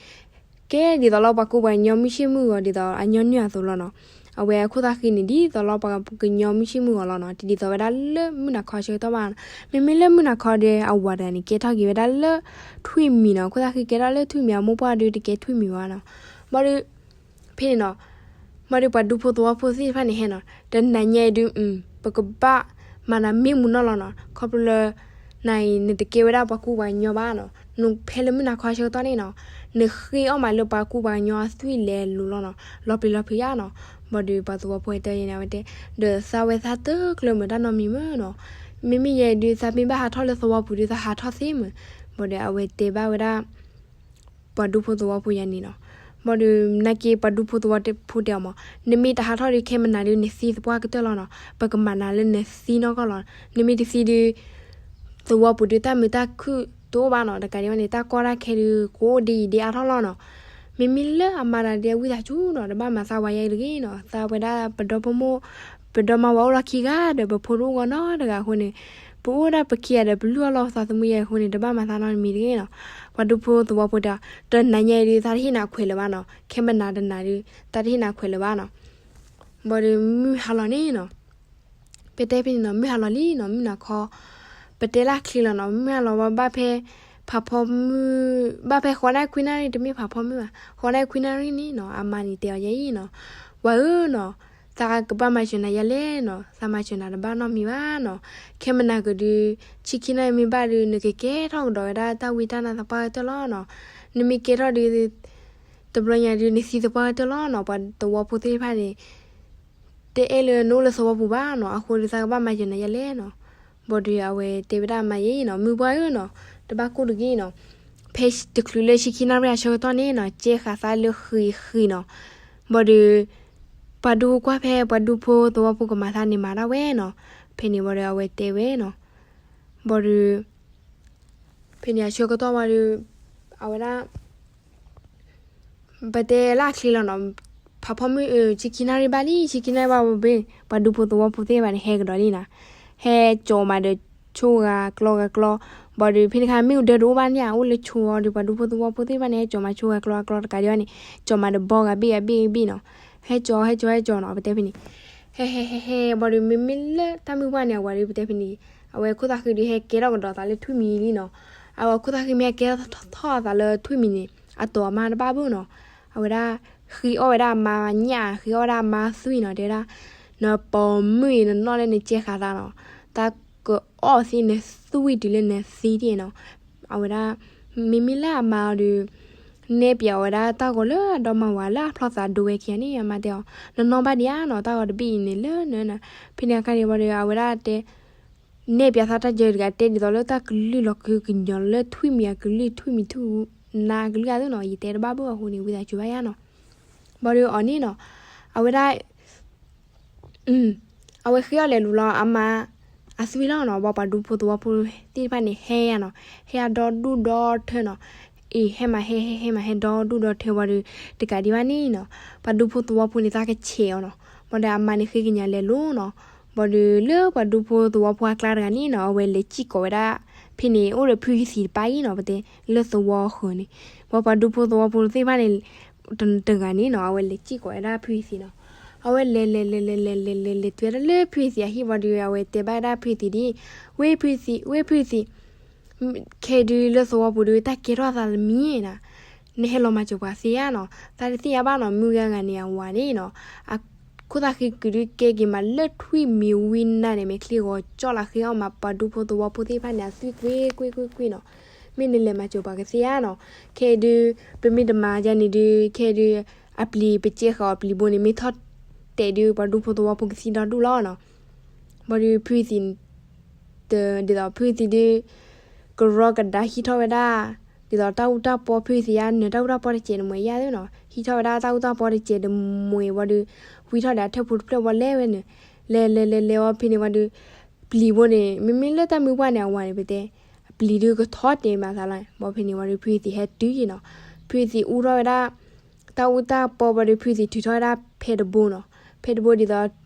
ကဲဒ်သိးလၢပှၤကူပှၤကညီမုၢ်ဆ့ၣ်မုၢ်ဂီၤဒ်သိးအညီနုၢ်အသိးလီၤနီၤ, အဝဲအခိၣ်သးဃံန့ၣ် ဒ်သိးလၢပှၤကညီမုၢ်ဆ့ၣ်မုၢ်ဂီၤလီၤနီၤ တဒ်သိးဝဲဒၣ်လၢမုၢ်နၤခီဆၢကတီၢ်ဘၣ်နီၤ, မ့မ့ၢ်လၢမုၢ်နၤခီဒီးအဝၤတဂၤန့ၣ် ကဲထီၣ်က့ၤဝဲဒၣ်လၢထွံၣ်မံၤနီၤ အခိၣ်သးဃံကဲထီၣ်လၢထွံၣ်မံၤ အမိၢ်ပှၢ်ဒုးတကဲထွံၣ်မံၤဘၣ်နီၤ, ဘၣ်ဒီး ဖဲန့ၣ်နီၤ, ဘၣ်ဒီးပှၤဒူဖိသဝီဖိသ့ၣ်တဖၣ်န့ၣ်ဟဲနီၤ တနၤညါအံၤဒုး ပကဘၣ်မၤနၤမ့ၢ်မူနီၢ်လီၤနီၤ ခီဖျိလၢ နၤအံၤ နတကဲဝဲဒၣ်ပှၤကူပှၤကညီဘၣ်နီၤ နဖဲလၢမုၢ်နၤခီဆၢကတီၢ်န့ၣ်နီၤ နဃ့အီၣ်မးလၢပှၤကူပှၤကညီအသွံၣ်လဲၤလိၤလီၤနီၤ လီၤပျံၤလီၤဖုးယါနီၤ, ဘၣ်ဒီးပှၤသဝီဖိတဲယဲန့ၣ် အဝဲတဲ ဒီးသးဝဲသးတကျၢၤမုာ်တၢ်နီတမံၤမုာ်နီၤ, မ့မ့ၢ်ယဲဒုး သးမ့ၢ်ဘၣ်ဟးထီၣ်လၢသဝီပူၤဒုး သးဟးထီၣ်သ့မုာ်, ဘၣ်ဒီးအဝဲတဲဘၣ်ဝဲဒၣ် ပှၤဒူဖိသဝီဖိယါန့ၣ်နီၤ, ဘၣ်ဒီးနာ်က့ပှၤဒူဖိသဝီဖိတဲအီၤမး နမ့ၢ်တဟးထီၣ်ဒုး ခဲမနၤဒုး နသံသပှၢ်ကတၢၢ်လီၤနီၤ, ပကမၤနၤလၢနသံနီၢ်ကီၢ်လီၤ, နမ့ၢ်တသံဒုး သဝီပူၤဒုး တၢ်မုာ်တၢ်ခုၣ်တအိၣ်ဘၣ်နီၤ, တကးဒံးဘၣ်န့ၣ် တၢ်ကီတၢ်ခဲဒုး ကအိၣ်ဒ်အံၤဒ်အါထီၣ်လီၤနီၤ, မ့မ့ၢ်လၢအမါတဂၤဒုး အဝံသးစူၤနီၤ တဘၣ်မၤသးဝါယါအံၤတဂ့ၤနီၤ, သးဝဲဒၣ်ပဒီဖိမိၢ် ပဒီမါဝၤအိၣ်လီၢ်ခံဂၤဒီး ပဖိတအိၣ်ဂီၢ်နီတဂၤအဃိန့ၣ် ပအိၣ်ဒၣ်ပခံဂၤဒီး ပလုၢ်အီၣ်လီၤသးသမူယဲအဃိန့ၣ် တဘၣ်မၤသးနီတမံၤတဂ့ၤနီၤ, ပှၤဒူဖိသဝီဖိတဲအီၤ တနၤညါအံၤဒုး သးတဟ့ၣ်နၤခွဲးလၢၤဘၣ်နီၤ, ခဲမနၤတနၤဒုး သးတဟ့ၣ်နၤခွဲးလၢၤဘၣ်နီၤ, ဘၣ်ဒီးမုၢ်ဟါလီၤန့ၣ်နီၤ ပတဲဖဲန့ၣ်နီၤ မုၢ်ဟါလီၤလံနီၤ မုၢ်နၤခီ ပတဲလၢချ့လီၤနီၤ, မုၢ်ဟါလီၤဝဲဘၣ်ဖဲ ဖးဖီမုၢ် ဘၣ်ဖဲဃိးနၣ်ရံၣ်ခွံနၣ်ရံၣ် တမ့ၢ်ဖးဖီမုၢ်ဘၣ်, ဃိးနၣ်ရံၣ်ခွံနၣ်ရံၣ်န့ၣ်နီၤ အမါန့ၣ်တဲအီၤယဲအံၤနီၤ, ဝၤဧၢနီၤ သးကဘၣ်မၤစၢၤနၤယဲလဲၣ်နီၤ, သးမၤစၢၤနၤတဘၣ်နီတမံၤဘၣ်နီၤ, ခဲမနၤကဒုး ဆံခံနၣ်ရံၣ်မ့ၢ်ဘၣ်ဒုး နကကဲထီၣ်ကဒီးဝဲဒၣ်တၢ်ဝံတၢ်နါသပှၢ်ကတၢၢ်လီၤနီၤ, နမ့ၢ်ကဲထီၣ်ဒုး တဘျီညါဒုး နသံသပှၢ်ကတၢၢ်လီၤနီၤ, ပှၤသဝီဖိသ့ၣ်တဖၣ်န့ၣ် တအဲၣ်လၢနအိၣ်လၢသဝီပူၤဘၣ်နီၤ, အဃိဒုးသးကဘၣ်မၤယၤနၤယဲလဲၣ်နီၤ. ဘၣ်ဒီးအဝဲတဲဝဲဒၣ်မၤယဲနီၤ, မုၢ်ပှၢ်ဧၢနီၤ, တဘၣ်ကိၢ်တဂ့ၤနီၤ. ဖဲတချုးလၢဆံခံနၣ်ရံၣ်အဆၢကတီၢ်န့ၣ်နီၤ, ကဲဃာ်သးလၢဃံးဃံးနီၤ. ဘၣ်ဒီး ပှၤဒူဖိကွၢ်ဖဲ ပှၤဒူဖိသဝီဖိကမၤသးန့ၣ်မၤဒၣ်ဝဲနီၤ. ဖဲန့ၣ်ဘၣ်ဒီးအဝဲတဲဝဲနီၤ. ဘၣ်ဒီး ဖဲန့ၣ်အဆၢကတီၢ်ဝံၤဒီး အဝဲဒၣ် ပတဲလၢအချ့လီၤနီၤ, ဖးဖီမုၢ် ဆံခံနၣ်ရံၣ်ဘၣ်လံ, ဆံခံနၣ်ရံၣ်ဘၣ်ဝံၤ ပှၤဒူဖိသဝီဖိသ့ၣ်တဖၣ်န့ၣ် ဟဲကဒီးလံနီၤ. ဟဲကၠီၤမးဒီး ဆိဂၤကျီဂၤကျီ, ဘၣ်ဒီးဖဲန့ၣ်ခါမ့ၣ်အူဒၢတအိၣ်ဘၣ်န့ၣ် အိၣ်လၢဆိဒီး ပှၤဒူဖိသဝီဖိသ့ၣ်တဖၣ်န့ၣ် ဟဲကၠီၤမးဆိဂၤကျီဂၤကျီတကးဒံးဘၣ်န့ၣ် ကၠီၤမးဒီးဘီဂၤဘ့ၣ်ဂၤဘ့ၣ်ဂၤဘ့ၣ်နီၤ. ဟဲကၠီၤ ဟဲကၠီၤ ဟဲကၠီၤနီၤ, ပတဲဖဲန့ၣ် ဟဲဟဲဟဲဟဲ ဘၣ်ဒီးမ့မ့ၢ်လၢတၢ်မုၢ်ပှၢ်န့ၣ် အဝၤဒီးပတဲဖဲန့ၣ် အဝဲခိၣ်သၣ်ဃံဒီးဟဲကဲထီၣ်ကဒီးသးလၢထွံၣ်မံၤလံနီၤ. အဝဲခိၣ်သၣ်ဃံမ့ၢ်ဟဲကဲထီၣ်သးလၢထွံၣ်မံၤန့ၣ် အတီၤအမါတဘၣ်ဘၣ်နီၤ. အဝဲဒၣ် ဃ့အီၣ်ဝဲဒၣ်အမါညၣ် ဃ့အီၣ်ဝဲဒၣ်အမါသွံၣ်နီၤ, တဲဝဲဒၣ် နပိာ်မုၣ်အံၤ နနီၢ်လၢနကဲဃာ်သးနီၤ, တၢ်ကအီၣ်သ့နသွံၣ်တုၤလၢနသံတ့ၢ်နီၤ. အဝဲဒၣ် မ့မ့ၢ်လၢအမါအီၤဒီး နဲၣ်ပၠးအီၤဝဲဒၣ်တၢ်ဂီၤလၢအဒီမါဝၤလၢအဖျီသးဒိဝဲခံဂၤန့ၣ် အမါတဲအီၤ နနီၢ်ဘၣ်ဒံးဧါနီၤ, တၢ်ဂီၤတဘ့ၣ်အံၤန့ၣ်လၢနနၤ. ဖဲန့ၣ်အခါန့ၣ်ဝံၤဒီး အဝဲဒၣ်တဲ နဲၣ်ပၠးသးတၢ်ယၢၤတဂၤ တဲဒ်သိးလၢတၢ်ကလုၢ်လီၤကဟုကညီၤလၢထွံၣ်မံၤအကလုၢ် ထွံၣ်မံၤထွံၣ်နါအကလုၢ်အသိးနီၤ, ယတဲတဘၣ်ဘၣ်အဃိန့ၣ် ဝံသးစူၤဘၣ်ယါနီၤ. ဘၣ်ဒီးအီၤန့ၣ်နီၤ အဝဲဒၣ် အဝဲဃ့အီၣ်လဲၤလူၤလီၤအမါအသွံၣ်လီၤနီၤ, ဘၣ်ပှၤဒူဖိသဝီဖိသ့ၣ်တဖၣ်န့ၣ် ဟဲယါနီၤ, ဟဲယါဒီဒူၣ်ဒီထၢနီၤ, အ့ၣ် ဟဲမးဟဲ ဟဲ ဟဲမးဟဲဒီဒူၣ်ဒီထၢဝံၤဒီး တကးဒံးဘၣ်န့ၣ်နီၤ, ပှၤဒူဖိသဝီဖိန့ၣ် သးကဆဲးအီၤနီၤ, ဘၣ်ဒီးအမါန့ၣ်ဃ့ကညးလဲၤလူၤနီၤ, ဘၣ်ဒီးလၢပှၤဒူဖိသဝီဖိအကျါတဂၤန့ၣ်နီၤ, အဝဲလဲၤစံၣ်ကိးဝဲဒၣ် ဖဲန့ၣ် အိၣ်ဒီးဖုယသံးတပၢ်အံၤနီၤ, ပတဲလၢသဝီအဃၢၤန့ၣ်, ဘၣ်ပှၤဒူဖိသဝီဖိသ့ၣ်တဖၣ်န့ၣ် တဂၤန့ၣ်နီၤ, အဝဲလဲၤစံၣ်ကိးဝဲဒၣ်ဖုယသံးနီၤ, အဝဲလဲၤလဲၤလဲၤလဲၤလဲၤလဲၤလဲၤလဲၤတုၤဝဲဒၣ်လၢဖုယသံးအဟံၣ်ဝံၤဒီး အဝဲတဲဘၣ်ဝဲဒၣ်ဖုယသံးဒ်အံၤ, ဝဲဖုယသံး ဝဲဖုယသံး, ခဲအံၤဒုးလၢသဝီပူၤဒီး တၢ်ကဲထီၣ်သးတမံၤနၤ, နဟဲလီၤမၤစၢၤပှၤသ့ဧါနီၤ, သးတသ့ၣ်ညါဘၣ်နီၤ, မုၢ်ဂၤဂၤန့ၣ် အဝၤန့ၣ်နီၤ, အခိၣ်သၣ်ဃံကုာ်ဒုးကဲက့ၤမးလၢထွံၣ်မံၤဝံၤနၤန့ၣ် မ့ၢ်ချံဂီၤကၠီၣ်လၢဃ့အီၣ်မး ပှၤဒူဖိသဝီဖိသ့ၣ်တဖၣ်န့ၣ် အသွံၣ်ကွ့ၢ်ကွ့ၢ်ကွ့ၢ်ကွ့ၢ်နီၤ, မ့ၢ်နလဲၤမၤစၢၤပှၤကသ့ဧါနီၤ, ခဲအံၤဒုး ပမ့ၢ်တမၤယါန့ၣ်ဒုး ခဲအံၤဒုး အပျံၤပကဲဃာ်အီၤပျံၤဘိန့ၣ် မ့ၢ်ထီၣ်တဲာ်ဒုး ပှၤဒူဖိသဝီဖိကသံဒီဒူၣ်လီၤနီၤ, ဘၣ်ဒီးဖုယသံး ဒ်သိးဖုယသံးဒုး ကရီကဒါဟံးထီၣ်ဝဲဒၣ် ဒ်သိးတၢ်အူတၢ်ပီ ဖုယသံးယါနၢၤတၢ်အူတၢ်ပီတစဲးတမှဲၤယါသ့နီၤ, ဟံးထီၣ်ဝဲဒၣ်တၢ်အူတၢ်ပီတစဲးတမှဲၤဝံၤဒီး ဝံထီၣ်ဒီးအထၢၣ်ဖိတဖျၢၣ်ဝံၤလဲၤဝဲန့ၣ်, လဲၤလဲၤလဲၤလဲၤဝံၤဖဲန့ၣ်ဝံၤဒီး ပျံၤဘိန့ၣ် မ့မ့ၢ်လၢတၢ်မုၢ်ပှၢ်န့ၣ် အဝၤန့ၣ် ပတဲ အပျံၤဒုးကထီၣ်တဲာ်မးသးလီၤ, ဘၣ်ဖဲန့ၣ်ဝံၤဒီး ဖုယသံးဟဲတုၤယံၤနီၤ, ဖုယသံးအူထီၣ်ဝဲဒၣ် တၢ်အူတၢ်ပီဘၣ်ဒီး ဖုယသံးထုးထီၣ်ဝဲဒၣ်ဖဲတဘိနီၤ, ဖဲတဘိဒ်သိး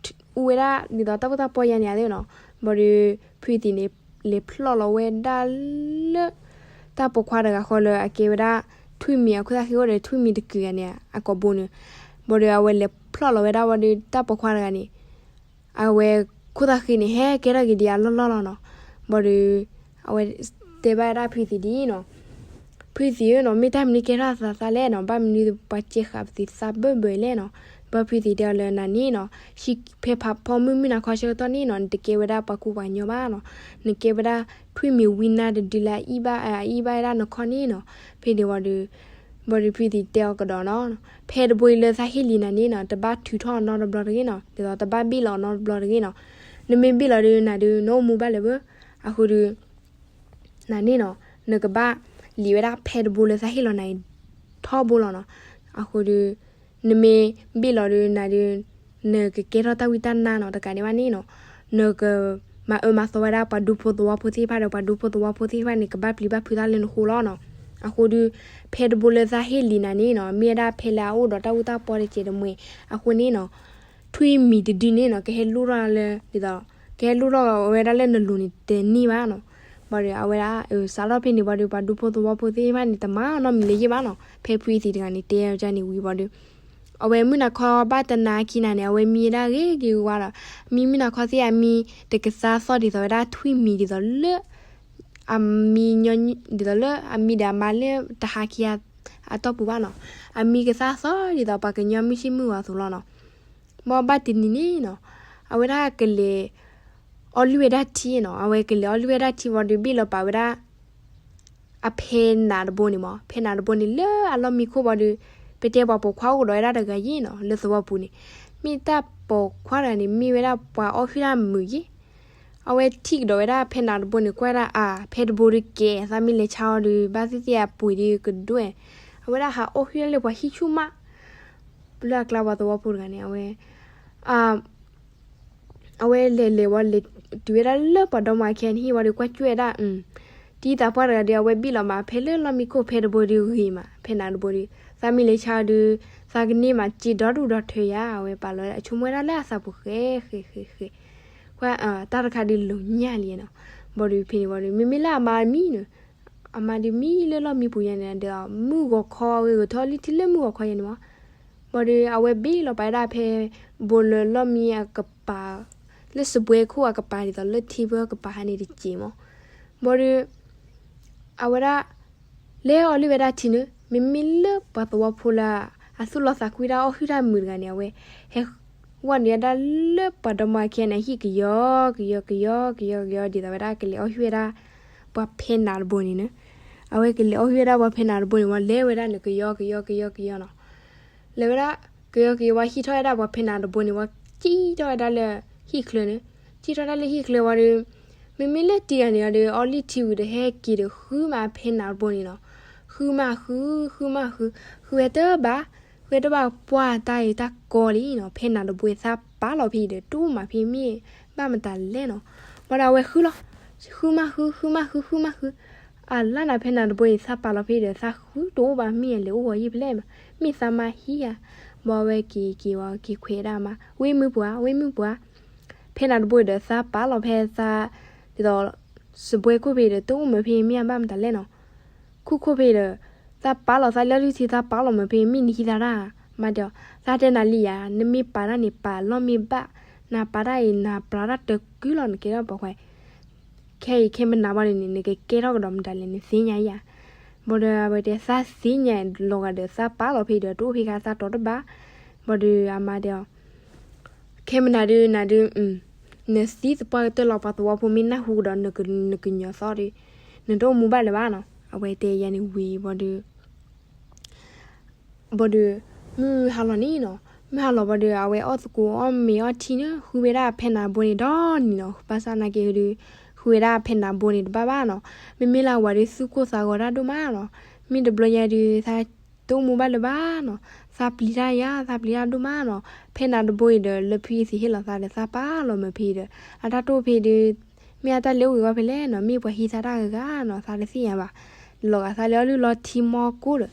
အူဝဲဒၣ်ဒ်သိးတၢ်အူတၢ်ပီယါန့ၣ်သ့နီၤ, ဘၣ်ဒီး ဖုယသံးန့ၣ် လဲၤဖျီၣ်လီၤဝဲဒၣ်လၢ တၢ်ပိာ်ခွါတဂၤဃီလၢအကဲဝဲဒၣ် ထွံၣ်မံၤအခိၣ်သၣ်ဃံအိၣ်ဒီး ထွံၣ်မံၤတကုာ်ဂၤန့ၣ် အကိာ်ဘိန့ၣ်, ဘၣ်ဒီးအဝဲလဲၤဖျီၣ်လီၤဝဲဒၣ်ဝံၤဒီး တၢ်ပိာ်ခွါတဂၤန့ၣ် အဝဲခိၣ်သၣ်ဃံန့ၣ် ဟဲကဲထီၣ်က့ၤဒံးအလီၢ်လီၢ်လီၤနီၤ, ဘၣ်ဒီး အဝဲတဲဘၣ်ဝဲဒၣ်ဖုယသံးဒ်အံၤနီၤ, ဖုယသံးဧၢနီၤ, မ့ၢ်တၢ်မနုၤကဲထီၣ်သးသးလဲၣ်နီၤ, ဘၣ်မနုၤပှၤကဲဃာ်ပသံးသးဘၢၣ်ဘၢၣ်လဲၣ်နီၤ, ဘၣ်ဖုယသံးတဲအီၤလၢနၤန့ၣ်နီၤ, ဖဲဖးဖီမုၢ်မုၢ်နၤခီဆၢကတီၢ်န့ၣ်နီၤ, နတကဲဝဲဒၣ်ပှၤကူပှၤကညီဘၣ်နီၤ, နကဲဝဲဒၣ်ထွံၣ်မံၤဝံနါတဒုလၢအအံၣ်ဘၣ် အအံၣ်ဘၣ်ဝဲဒၣ်နခီၣ်န့ၣ်နီၤ, ဖဲန့ၣ်ဝံၤဒီး ဘၣ်ဒီးဖုယသံးတဲအီၤကဒီးနီၤ, ဖဲတဘိအံၤလၢသးဟ့ၣ်လံနၤန့ၣ်နီၤ, တဘၣ်ထုးထီၣ်အီၤနီတဘျီတဂ့ၤနီၤ, ဒ်သိးတဘၣ်ဘ့ၣ်လီၤအီၤနီတဘျီတဂ့ၤနီၤ, နမ့ၢ်ဘ့ၣ်လီၤဒီးနၤဒုး နအိၣ်မူဘၣ်လၢၤဘၣ်, အဃိဒီး နၤန့ၣ်နီၤ, နကဘၣ်လံာ်ဝဲဒၣ်ဖဲတဘိလၢသးဟ့ၣ်လီၤနၤအံၤ ထီဘိလီၤနီၤ, အဃိဒီး နမ့ၢ်ဘ့ၣ်လီၤဒီးနၤဒုး နကကဲထီၣ်တၢ်ဝံတၢ်နါနီၤ, တကးဒံးဘၣ်န့ၣ်နီၤ, နကမၤအၢမၤသီဝဲဒၣ်ပှၤဒူဖိသဝီဖိသ့ၣ်တဖၣ်ဒီး ပှၤဒူဖိသဝီဖိသ့ၣ်တဖၣ်န့ၣ် ကဘၣ်ပျံၤဘၣ်ဖုးတၢ်လၢနဃိလီၤနီၤ, အဃိဒီး ဖဲတဘိလၢသးဟ့ၣ်လံနၤန့ၣ်နီၤ, မ့ၢ်ဝဲဒၣ်ဖဲလၢအအိၣ်ဒီးတၢ်အူတၢ်ပီတစဲးတမှဲၤအဃိန့ၣ်နီၤ, ထွံၣ်မံၤတဒုန့ၣ်နီၤ, ကဟဲလိၣ်ထီၣ်လၢ ဒ်သိး ကဟဲလိၣ်ထီၣ်ဝဲဒၣ်လၢနလိၤန့ၣ်တန့ၢ်ဘၣ်နီၤ, ဘၣ်ဒီးအဝဲဒၣ် စးထီၣ်ဖဲန့ၣ်ဝံၤဒီး ပှၤဒူဖိသဝီဖိသ့ၣ်တဖၣ်န့ၣ် တမၤနီတမံၤလၢၤယဲၢ်ဘၣ်နီၤ, ဖဲဖုယသံးတဂၤန့ၣ် တဲဝဲန့ၣ်ဝံၤဘၣ်ဒီး အဝဲမုၢ်နၤခီဘၣ်တနၤခံနၤန့ၣ် အဝဲမံဝဲဒၣ်ဂ့ၤဂ့ၤဝါဝါဒီး မံမုၢ်နၤခီသ့ၣ်အမံ တကသါသီၣ်ဒ်သိးဝဲဒၣ်ထွံၣ်မံၤဒ်သိးလၢ အမံ ဒ်သိးလၢအမံဒီးအမါလၢတဟါခံဂၤအတီၢ်ပူၤဘၣ်နီၤ, အမံကသါသီၣ်ဒ်သိးပှၤကညီမုၢ်ဆ့ၣ်မုၢ်ဂီၤအသိးလီၤနီၤ, ဘၣ်ဘၣ်တနံၤန့ၣ်နီၤ, အဝဲဒၣ်ကလဲၤ အီလုၢ်ဝဲဒၣ်ထံနီၤ, အဝဲကလဲၤအီလုၢ်ဝဲဒၣ်ထံဝံၤဒီးဘ့ၣ်လီၤပာ်ဝဲဒၣ် အဖဲနးတဘိန့ၣ်မး, ဖဲနးတဘိန့ၣ်လၢအလီၢ်မံခိၣ်ဘၣ်ဒီး ပတဲပှၤပိာ်ခွါအိၣ်ကဒီးဝဲဒၣ်တဂၤယ့ၣ်နီၤ လၢသဝီပူၤန့ၣ်, မ့ၢ်တၢ်ပိာ်ခွါတဂၤန့ၣ် မ့ၢ်ဝဲဒၣ်ပှၤအီၣ်ဟုၣ်တၢ်မုာ်ယ့ၣ် အဝဲထံၣ်ကဒီးဝဲဒၣ်ဖဲနးတဘိန့ၣ် ကွၢ်ဒၣ်အါ ဖဲတဘိဒီးကဲ သးမ့ၢ်လဲၤဆါအီၤဒီး ဘၣ်သ့ၣ်သ့ၣ်အပှ့ၤဒီးကဒွဲၣ်, အဝဲဒၣ်ဟးအီၣ်ဟုၣ်တၢ်လၢပှၤဟံၣ်ဆူၣ်မး, လၢအကျါပှၤသဝီဖိတဂၤန့ၣ် အဝဲ အဝဲလဲၤလဲၤဝံၤလဲၤတုၤဝဲဒၣ်လၢပှၤဒီမါအခံန့ၣ်ဟံၣ်ဝံၤဒီးကွၢ်ကွၢ်ဝဲဒၣ်, တံၤသးပှၢ်တဂၤဒီး အဝဲဘ့ၣ်လီၤမး ဖဲလၢလီၢ်မံခိၣ်ဖဲတဘိဒီးဂ့ၤမး, ဖဲနးတဘိဒီး သးမ့ၢ်လဲၤဆါအီၤဒီး သးကန့ၢ်မးစ့ဒီဒူၣ်ဒီထၢယၤ, အဝဲပာ်လီၤအဆိကမိၣ်ဝဲဒၣ်လၢအသးပူၤဃဲဃဲဃဲဃဲ, ကွၢ်တၢ်တခါဒီးလိၤညၣ်လံနီၤ, ဘၣ်ဒီးဖဲန့ၣ်ဝံၤဒီး မ့မ့ၢ်လၢအမါမံနီၤ အမါဒုးမံလၢလီၢ်မံပူၤယါန့ၣ်ဒီး မုၢ်ဂီၤခီဝဲဂဲၤထီၣ်လံထံလၢမုၢ်ဂီၤခီယါန့ၣ်မး, ဘၣ်ဒီးအဝဲဘ့ၣ်လီၤပာ်ဝဲဒၣ်ဖဲ ဘိလၢလီၢ်မံအကပၤ, လၢစပွဲခိၣ်အကပၤဒ်သိးလၢထံဖၢကပၤဟါန့ၣ်တစဲးမး, ဘၣ်ဒီး အဝဲဒၣ် လဲၤအီၣ်လံဝဲဒၣ်ထံန့ၣ် မ့မ့ၢ်လၢပှၤသဝီဖိလၢ အသူၣ်လီသးကွံတၢ်အီၣ်ဟုၣ်တၢ်မုာ်တဂၤန့ၣ် အဝဲ ဟဲ ဝဲန့ၣ်ဒၣ်လၢပှၤဒီမါအခံန့ၣ် ဟံၣ်ကယီကယီကယီကယီကယီကယီ ဒ်သိးဝဲဒၣ်ကလဲၤအီၣ်ဟုၣ်ဝဲဒၣ် ပှၤဖဲနးတဘိန့ၣ်နီၤ, အဝဲကလဲၤအီၣ်ဟုၣ်ဝဲဒၣ်ပှၤဖဲနးတဘိန့ၣ်ဝံၤ လဲၤဝဲဒၣ်န့ၣ် ကယီကယီကယီကယီနီၤ, လဲၤဝဲဒၣ် ကယီကယီဝံၤ ဟံးထီၣ်ဝဲဒၣ်ပှၤဖဲနးတဘိန့ၣ်ဝံၤ စံၣ်ထီၣ်ဝဲဒၣ်လၢ ဟံၣ်ချၢန့ၣ်, စံၣ်ထီၣ်ဝဲဒၣ်လၢဟံၣ်ချၢဝံၤဒီး မ့မ့ၢ်လၢတံၤဂၤန့ၣ်ဒီး အီၣ်လံထံဝံၤဒီး ဟဲက့ၤဒီးဃုမးဖဲနးတဘိန့ၣ်နီၤ, ဃုမးဃု ဃုမးဃု, ဃုဝဲတဘၣ်, ဃုဝဲတဘၣ် ပှၢ်တၢ်အံၤတၢ်ကီလံနီၤ, ဖဲနးတဘိသးပာ်လီၤဖဲအံၤဒီး တအိၣ်မးဖဲမ့ၢ် ဘၣ်မတၤလဲၣ်နီၤ, ဘၣ်ဒီးအဝဲဃုလီၤ, ဃုမးဃု ဃုမးဃု ဃုမးဃု, အလၢ်နၤဖဲနးတဘိအံၤ သးပာ်လီၤဖဲအံၤဒီး သးဃုတအိၣ်ဘၣ်မ့ၢ်လဲၤအိၣ်ဂီၤယံၢ်ဖဲလဲၣ်မး, မ့ၢ်သးမါဟံးဧါ, ဘၣ်ဝဲက့ၤက့ၤဝံၤက့ၤခွဲးဒၣ်မး ဝ့ၢ်မုၢ်ပှၢ် ဝ့ၢ်မုၢ်ပှၢ် ဖဲနးတဘိအံၤဒီး သးပာ်လီၤဖဲသး ဒ်သိး စပွဲခိၣ်ဖဲအံၤဒီး တအိၣ်မးဖဲမ့ၢ်အဘၣ်မတၤလဲၣ်နီၤ, ခိၣ်ခိၣ်ဖဲအံၤဒီး သးပာ်လီၤသးလၢအီၣ်လံထံ သးပာ်လီၤမးဖဲမ့ၢ်နဟံးသးတၢ်, မၤဒီး သးတဲနၤလံယၤ နမ့ၢ်ပာ်တၢ်န့ၣ် ပာ်လီၢ်မ့ၢ်ဘၣ်, နပာ်တၢ်အံၤ နပာ်တၢ်တကုလီၤ နကဲထီၣ်ပိာ်ခွါ ခဲအံၤခဲမနၤဘၣ်န့ၣ်န့ၣ် နကကဲထီၣ်ကဒီးမတၤလဲၣ် နသ့ၣ်ညါယၤ, ဘၣ်ဒီးအဝဲတဲ သးသ့ၣ်ညါလီၤဂာ်ဒီး သးပာ်လီၤဖဲအံၤဒီး တအိၣ်ဖဲခါသးတီၤတဘၣ်, ဘၣ်ဒီးအမါတဲအီၤ ခဲမနၤဒုးနၤဒုး နသံသပှၢ်ကတၢၢ်လီၤ ပှၤသဝီဖိမ့ၢ်နၢ်ဟူကဒီး နကညီၤသီဒီး နတအိၣ်မူဘၣ်လၢၤဘၣ်နီၤ, အဝဲတဲယၤန့ၣ်ဝံၤဘၣ်ဒီး ဘၣ်ဒီး မုၢ်ဟါလီၤန့ၣ်နီၤ, မုၢ်ဟါလီၤဘၣ်ဒီး အဝဲအီၣ်သကိးအီၣ်မ့ၤအီထံန့ၣ် ဃုဝဲဒၣ်ဖဲနးဘိန့ၣ်ဒီနံၤနီၤ, ဘၣ်ဆၣ်နာ်က့ဒီး ဃုဝဲဒၣ်ဖဲနးဘိန့ၣ်တဘၣ်ဘၣ်နီၤ, မ့မ့ၢ်လၢအဝၤဒီးသူၣ်ကိၢ်သးဂီၤတၢ်ဒိၣ်မးနီၤ, မ့ၢ်တဘျီညါဒီး သးတအိၣ်မူဘၣ်လၢၤဘၣ်နီၤ, သးပျံၤတၢ်ယၤ သးပျံၤတၢ်ဒိၣ်မးနီၤ, ဖဲနးတဘိအံၤဒီး လၢဖုယသ့ၣ်ဟ့ၣ်လီၤသးဒီး သးပာ်လီၤမးဖဲအံၤဒီး အတၢ်တိၢ်ဖဲဒီး မ့ၢ်အတၢ်လဲၤအိၣ်ဂ့ၤဝဲဖဲလဲၣ်နီၤ, မ့ၢ်ပှၤဟံးသးတၢ်ဂၤဂၤနီၤ, သးတသ့ၣ်ညါဘၣ်, လီၤဂာ်သးလၢအီၣ်လုၢ်လီၤထံမီၢ်ကိၢ်ဒီး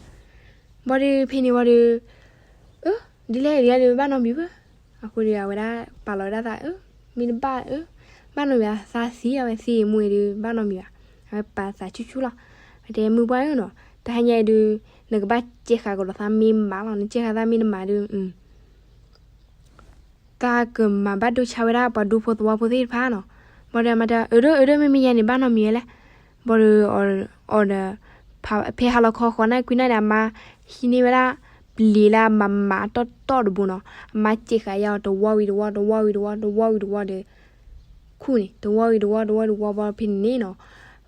ဘၣ်ဒီးဖဲန့ၣ်ဝံၤဒီး အၢ ဒ်လဲၣ်ဒ်လဲၣ်ဒီး ဘၣ်နီတမံၤဘၣ်, အဃိဒီးအဝဲဒၣ်ပာ်လီၤဝဲဒၣ်သး အၢ မ့ၢ်တဘၣ်အၢ ဘၣ်နီတမံၤဘၣ်, သးသံအဝဲသံမူအံၤဒီး ဘၣ်နီတမံၤဘၣ်, အဝဲပာ်သးဆူၣ်ဆူၣ်လီၤ, ဝဲတဲမုၢ်ပှၢ်ဧၢနီၤ, တဟါညါအံၤဒုး နကဘၣ်စဲးဃာ်ကဒီးသးမ့ၢ်မးလီၤ, နစဲးဃာ်သးမ့ၢ်တမးဒုး သးကမၤဘၣ်ဒိဆါဝဲဒၣ်ပှၤဒူဖိသဝီဖိသ့ၣ်တဖၣ်နီၤ, ဘၣ်ဒီးအမါတဲ အၢဒိၣ်အၢဒိၣ် မ့မ့ၢ်ယဲန့ၣ် ဘၣ်နီတမံၤဝဲလဲၣ်, ဘၣ်ဒီး အီၤဒီး ဖဲဟါလီၤခီဃီနၣ်ကွံနၣ်န့ၣ် အမါဟံးန့ၢ်ဝဲဒၣ် ပျံၤလၢအမၤမၤတီၢ်တီၢ်တဘိနီၤ, အမါစဲးဃာ်ယၤအီၤတဝီဝံၤတဝီ တဝီဝံၤတဝီ တဝီဝံၤတဝီဒီး ခူၣ်န့ၣ် တဝီဝံၤတဝီ တဝီဝံၤတဝီ ဘၣ်ဖဲန့ၣ်န့ၣ်နီၤ,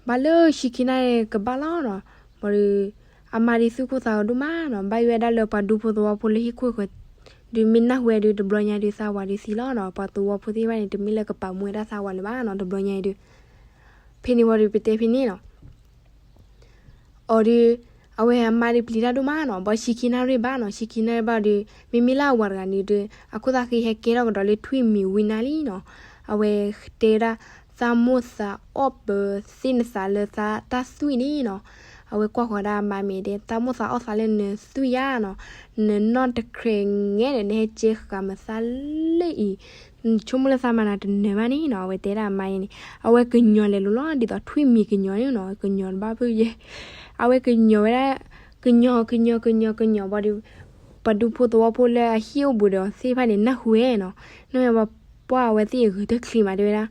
ဘၣ်လၢဆံခံနၣ်ရံၣ်ကဘၣ်လီၤနီၤ, ဘၣ်ဒီး အမါဒုးသူၣ်ကိၢ်သးဂီၤဒိၣ်မးနီၤ, ဘၣ်ယိၣ်ဝဲဒၣ်လၢပှၤဒူဖိသဝီဖိလၢဟံၣ်ခိၣ်ဃၢၤ ဒုးမ့ၢ်နၢ်ဟူဝဲဒုး တဘျီညါဒုးသးဝၤဒုးသံလီၤနီၤ, ပှၤသဝီဖိသ့ၣ်တဖၣ်န့ၣ် တမ့ၢ်လၢကပာ်မူဝဲဒၣ်သးဝၤလၢၤဘၣ်နီၤ, တဘျီညါအံၤဒုး ဖဲန့ၣ်ဝံၤဒီးပတဲဖဲန့ၣ်နီၤ အီၤဒုး အဝဲအမါဒုးပျံၤတၢ်ဒိၣ်မးနီၤ, ဘၣ်ဆံခံနၣ်ရံၣ်ဘၣ်နီၤ, ဆံခံနၣ်ရံၣ်ဘၣ်ဒီး မ့မ့ၢ်လၢအဝၤတဂၤန့ၣ်ဒီး အခိၣ်သးဃံဟဲကဲထီၣ်ကဒီးလၢထွံၣ်မံၤဝံၤနၤလံနီၤ, အဝဲတဲဝဲဒၣ် သးမိၣ်သးအီၣ်ပသ့ၣ်နသးလၢတၢ်သွံၣ်န့ၣ်နီၤ, အဝဲကွၢ်ဃီၤဒၣ်အမါမဲာ်တဲ သးမိၣ်သးအီၣ်သးလၢနသွံၣ်ယါနီၤ, နနီၢ်တခြဲးငဲဒီး နဟဲကဲဃာ်မးသးလၢအံၤ နဆိကမိၣ်လၢသးမၤနၤတနၢၤဘၣ်န့ၣ်နီၤ, အဝဲတဲဒၣ်အမါအံၤန့ၣ်, အဝဲကညီၤလဲၤလိၤလီၤ ဒ်သိးထွံၣ်မံၤကညီၤန့ၣ်နီၤ, ကညီၤတဘၣ်ဖုယဲ, အဝဲကညီၤဝဲဒၣ်, ကညီၤ ကညီၤ ကညီၤ ကညီၤဘၣ်ဒီး ပှၤဒူဖိသဝီဖိလၢအဟံၣ်အိၣ်ဘူးဒီးအီၤသ့ၣ်တဖၣ်န့ၣ် နၢ်ဟူဝဲနီၤ, နၢ်ဟူဝဲပှၢ်အဝဲသ့ၣ်အဂ့ၤတချံးမးတဲဝဲဒၣ်,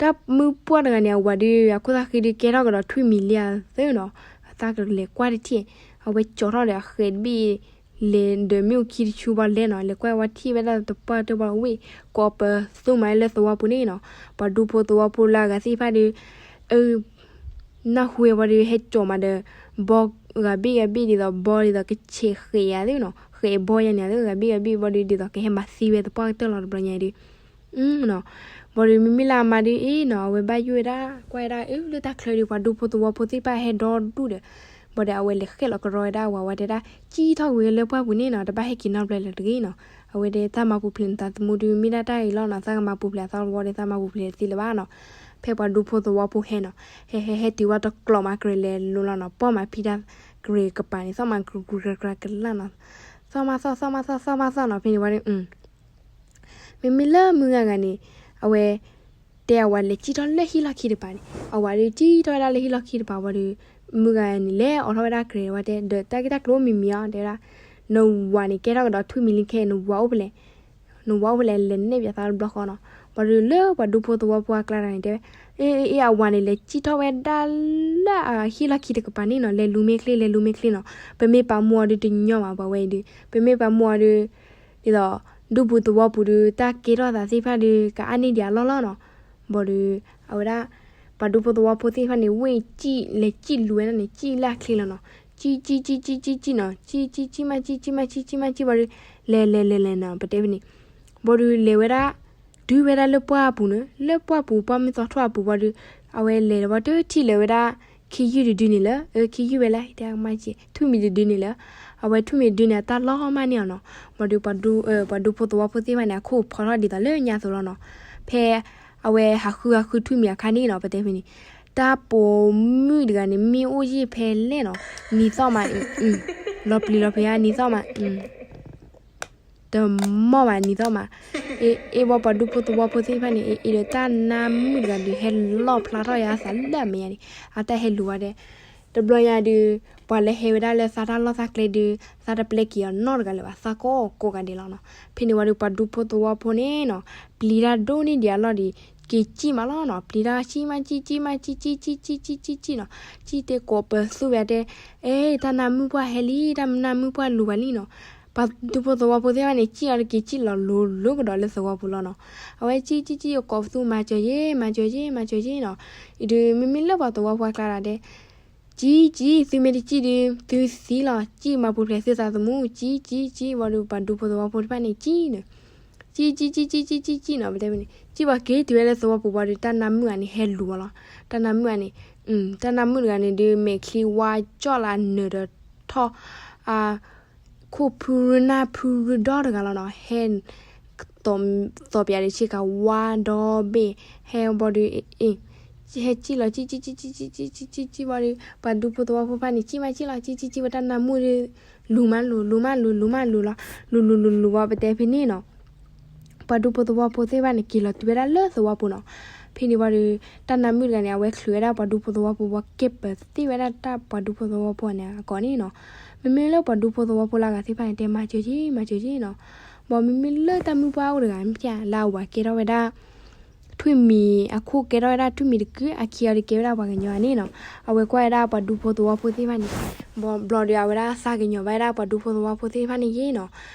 တၢ်မုၢ်ပှၢ်တဂၤန့ၣ် အဝၤဒုး အခိၣ်သးဃံဒုးကဲထီၣ်ကဒီးထွံၣ်မံၤလံအသၢနီၤ, အသးကလဲၤကွၢ်တထံၣ်, အဝဲကၠီထီၣ်ဒီးအဃဲၤတဘ့ၣ် လဲၤဒီးမ့ၣ်အူခံတဆူဘၣ်လဲၣ်နီၤ, လဲၤကွၢ်ဝဲထံၣ်ဝဲဒၣ်တပှၢ်တၢၢ်ဘၣ်ဝ့ၢ် ကိးပသူမးလၢသဝီပူၤန့ၣ်နီၤ, ပှၤဒူဖိသဝီဖိလၢအဂၤသ့ၣ်တဖၣ်ဒီး အ နၢ်ဟူဝဲဘၣ်ဒီး ဟဲကၠီၤမးဒီး ဘီဂၤဘ့ၣ်ဂၤဘ့ၣ်ဒ်သိး ဘီဒ်သိးကဆဲးဃဲးယၤသ့နီၤ, ဃဲးဘီယၤန့ၣ်သ့ ဂၤဘ့ၣ်ဂၤဘ့ၣ်ဘၣ်ဒီး ဒ်သိးကဟဲမၤသံဝဲသပှၢ်ကတၢၢ်လီၤ တဘျီညါဒီး နီၤ. ဘၣ်ဒီးမ့မ့ၢ်လၢအမါဒုးအ့ၣ်နီၤ အဝဲဘၣ်ယိၣ်ဝဲဒၣ် ကွၢ်ဝဲဒၣ်အၢ လၢတၢ်ချၢဒီး ပှၤဒူဖိသဝီဖိသ့ၣ်တဖၣ်ဟဲဒီဒူၣ်ဒီး ဘၣ်ဒီးအဝဲလဲၤဃဲၣ်လီၤကရီဝဲဒၣ်အဝၤဝဲတဲဒၣ် ကံၣ်ထီၣ်ကွံာ်လၢပှၢ်ပူၤန့ၣ်နီၤ တဘၣ်ဟဲက့ၤနီတဘျီလၢၤတဂ့ၤနီၤ. အဝဲတဲတၢ်မၤပူၤဖျဲးနသးသမူဒုး မ့ၢ်ဒၣ်တၢ်အံၤလီၤနီၤ, သးကမၤပူၤဖျဲးအသီတဝီဒီး သးမၤပူၤဖျဲးတသ့လၢၤဘၣ်နီၤ. ဖဲပှၤဒူဖိသဝီဖိဟဲနီၤ, ဟဲဟဲဟဲတုၤဝဲတကျိးမး ကရ့လဲၤလိၤလီၤနီၤ, ပီၢ်မးဖံတၢ်ကရ့ကပၤန့ၣ် သီၣ်မးကရူကရူကရၢကလၢ်နီၤ, သီၣ်မးသီၣ် သီၣ်မးသီၣ် သီၣ်မးသီၣ်နီၤ. ဖဲန့ၣ်ဝံၤဒီး မ့မ့ၢ်လၢမုၢ်ဂၤဂၤန့ၣ် အဝဲ တဲအဝၤလဲၤကံၣ်ထီၣ်လၢဟံၣ်လီၢ်ခံတပၤန့ၣ် အဝၤဒီးကံၣ်ထီၣ်ဝဲဒၣ်လၢဟံၣ်လီၢ်ခံတပၤဝံၤဒီး မုၢ်ဂၤန့ၣ် လဲၤအိးထီၣ်ဝဲဒၣ်ကရ့ဝဲတဲ ဒီးတၢ်ဂ့ၢ်တၢ်ကျိၤမံၤမံၤအီၤ တဲဝဲဒၣ် နဝၤန့ၣ် ကဲထီၣ်ကဒီးထွံၣ်မံၤလံခဲအံၤ နဝၤအိၣ်ဖဲလဲၣ်, နဝၤအိၣ်ဖဲလဲၣ် လဲၤနဲၣ်ပၠးသးတဘျီဃီနီၤ. ဘၣ်ဒီးလၢပှၤဒူဖိသဝီဖိအကျါတဂၤန့ၣ် တဲဝဲ အ့ အ့ အဝၤန့ၣ် လဲၤကံၣ်ထီၣ်ဝဲဒၣ်လၢအဟံၣ်လီၢ်ခံတကပၤန့ၣ်နီၤ, လဲၤလူၤမ့ၢ်ချ့ လဲၤလူၤမ့ၢ်ချ့နီၤ. ပမ့ၢ်ပာ်မူအီၤဒီးတညီဘၣ် ပှၤဝဲအံၤဒီး ပမ့ၢ်ပာ်မူအီၤဒီး ဒ်သိး ဒူပူၤသဝီပူၤဒီး တၢ်ကဲထီၣ်သးသ့ၣ်တဖၣ်ဒီး ကအါန့ၢ်ဒံးအလီၢ်လီၢ်နီၤ. ဘၣ်ဒီး အဝဲဒၣ် ပှၤဒူဖိသဝီဖိသ့ၣ်တဖၣ်န့ၣ် ဝ့ၢ်ကံၣ်လဲၤကံၣ်လူၤဝဲဒၣ်န့ၣ် ကံၣ်လၢအချ့လီၤနီၤ. ကံၣ် ကံၣ် ကံၣ် ကံၣ် ကံၣ် ကံၣ်နီၤ, ကံၣ် ကံၣ် ကံၣ်မး ကံၣ် ကံၣ်မး ကံၣ် ကံၣ် ကံၣ်ဘၣ်ဒီး လဲၤ လဲၤ လဲၤ လဲၤနီၤ ပတဲဖဲန့ၣ်. ဘၣ်ဒီးလဲၤဝဲဒၣ် တုၤဝဲဒၣ်လၢပှၢ်ပူၤန့ၣ် လၢပှၢ်ပူၤ ပှၢ်မုၢ်သီထီၣ်အပူၤဘၣ်ဒီး အဝဲလဲၤဒီးဘၣ်တထံၣ်လၢဝဲဒၣ် ခ့ယုၢ်တဒုန့ၣ်လၢ အၢ ခ့ယုၢ်ဝဲလၢ တဲမးက့ ထွံၣ်မံၤတဒုန့ၣ်လၢ အဝဲထွံၣ်မံၤတဒုန့ၣ် အတၢ်လီၤမၢ်န့ၢ်အီၤနီၤ. ဘၣ်ဒီး ပှၤဒူဖိသဝီဖိသ့ၣ်တဖၣ်န့ၣ် အခိၣ်ဖီထီၣ်ဒ်သိးလၢညါအသိးလီၤနီၤ. ဖဲ အဝဲဟးဃုဟးဃုထွံၣ်မံၤအခါန့ၣ်နီၤ ပတဲဖဲန့ၣ် တၢ်ပိာ်မုၣ်တဂၤန့ၣ် မ့ၢ်အိၣ်ယံာ်ဖဲလဲၣ်နီၤ, နံၤသီၣ်မး လီၤပျံၤလီၤဖုးဧါ နံၤသီၣ်မး တမီၢ်ဘၣ်နံၤသီၣ်မး. အ့ၣ် အ့ၣ်ဘၣ်ပှၤဒူဖိသဝီဖိသ့ၣ်တဖၣ်န့ၣ် အ့ၣ် အ့ၣ်ဒီးတၢ်နါမုၣ်တဂၤဒီး ဟဲလီၣ်ဖျါထီၣ်ယၤအသးလၢအမဲာ်ညါန့ၣ် အတၢ်ဟဲလူၤဝဲဒၣ်. တဘျီညါဒီး ပှၤလၢဟဲဝဲဒၣ်လၢသးတၢ်လီၢ်သးကျဲဒီး သးတပျဲက့ၤအီၤနီတဂၤလၢၤဘၣ် သးကိးကိးဂၤဒဲးလီၤနီၤ. ဖဲန့ၣ်ဝံၤဒီး ပှၤဒူဖိသဝီဖိန့ၣ်နီၤ ပျံၤတၢ်ဒိၣ်န့ၢ်ဒံးအလီၢ်ဒီး က့ၤကံၣ်မးလီၤနီၤ. ပျံၤတၢ်ကံၣ်မး ကံၣ် ကံၣ် မး ကံၣ် ကံၣ် ကံၣ် ကံၣ် ကံၣ် ကံၣ်နီၤ. ကံၣ်တဲကိးပသူဝဲတဲ အဲ တၢ်နါမုၣ်ပှၢ်ဟဲလံ တၢ်နါမုၣ်ပှၢ်လူၤဝဲလံနီၤ. ပှၤဒူဖိသဝီဖိသ့ၣ်တဖၣ်န့ၣ် ကံၣ်အီၤတက့ၤ ကံၣ်လီၤလိၤလိၤကဒီးလၢသဝီပူၤလီၤနီၤ. အဝဲကံၣ်ကံၣ်ကံၣ် ကိးပသူ မၤစၢၤယ့ မၤစၢၤယ့ မၤစၢၤယ့နီၤ. အံၤဒီး မ့မ့ၢ်လၢပှၤသဝီဖိအကျါဒီး ကံၣ်ကံၣ် သုမ့ၢ်တကံၣ်ဒီး သုသံလီၤ ကံၣ်မၤပူၤဖျဲးသုသးသမူ ကံၣ်ကံၣ်ကံၣ် ဝံၤဒီးပှၤဒူဖိသဝီဖိတဖၣ်န့ၣ် ကံၣ်န့ၣ် ကံၣ်ကံၣ်ကံၣ် ကံၣ်ကံၣ် ကံၣ်ကံၣ်နီၤ ပတဲဖဲန့ၣ် ကံၣ်ပှၤက့ၤတုၤဝဲလၢသဝီပူၤဝံၤဒီး တၢ်နါမုၣ်ဂၤန့ၣ် ဟဲလူၤဝဲလီၤ. တၢ်နါမုၣ်ဂၤန့ၣ် တၢ်နါမုၣ်တဂၤန့ၣ်ဒီး မဲာ်ချံဝါကၠီၣ်လၢအနၢၤဒီးထီၣ် အ ခိၣ်ဖုရူနၢ်ဖုရူဒီတဂၤလီၤနီၤ ဟဲ သီၣ်ပၠးဒီးဆ့ကၤဝါဒီဘ့ၣ် ဟဲဘီဒီး အ့ၣ် ဟဲကံၣ်လီၤ ကံၣ်ကံၣ်ကံၣ် ကံၣ်ကံၣ်ကံၣ်ဘီဒီး ပှၤဒူဖိသဝီဖိတဖၣ်န့ၣ် ကံၣ်မးကံၣ်လီၤ ကံၣ်ကံၣ်ကံၣ်ဝဲတၢ်နါမုၣ်ဒီး လူၤမးလူၤ လူၤမးလူၤ လူၤမးလူၤလီၤ လူၤလူၤလူၤလူၤဝံၤ ပတဲဖဲန့ၣ်နီၤ ပှၤဒူဖိသဝီဖိသ့ၣ်တဖၣ်န့ၣ် က့ၤလီၤတုၤဝဲဒၣ်လၢသဝီပူၤနီၤ. ဖဲန့ၣ်ဝံၤဒီး တၢ်နါမုၣ်တဂၤန့ၣ် အဝဲချုးဝဲဒၣ်ပှၤဒူဖိသဝီဖိ ဝံၤကဲပၢၤသ့ၣ်ဝဲဒၣ်တၢ်ပှၤဒူဖိသဝီဖိန့ၣ်အကိာ်န့ၣ်နီၤ. မ့မ့ၢ်လၢပှၤဒူဖိသဝီဖိလၢအဂၤသ့ၣ်တဖၣ်န့ၣ် တဲမၤစၢၤက့ၤ မၤစၢၤက့ၤနီၤ. ဘၣ်မ့မ့ၢ်လၢတၢ်မုၣ်ပှၢ်အိၣ်တဂၤ မ့ၢ်ပျၢ်လၢအဝၤကဲထီၣ်ဝဲဒၣ် ထွံၣ်မံၤ အခိၣ်ကဲထီၣ်ဝဲဒၣ်ထွံၣ်မံၤတကုာ် အခံအီၤဒီးကဲဝဲဒၣ်ပှၤကညီဧါန့ၣ်နီၤ. အဝဲကွၢ်ဝဲဒၣ်ပှၤဒူဖိသဝီဖိသ့ၣ်တဖၣ်န့ၣ် ဘျီဒီးအဝဲဒၣ်သးကညီၤဘၣ်ဝဲဒၣ်ပှၤဒူဖိသဝီဖိသ့ၣ်တဖၣ်န့ၣ်ယ့ၣ်နီၤ.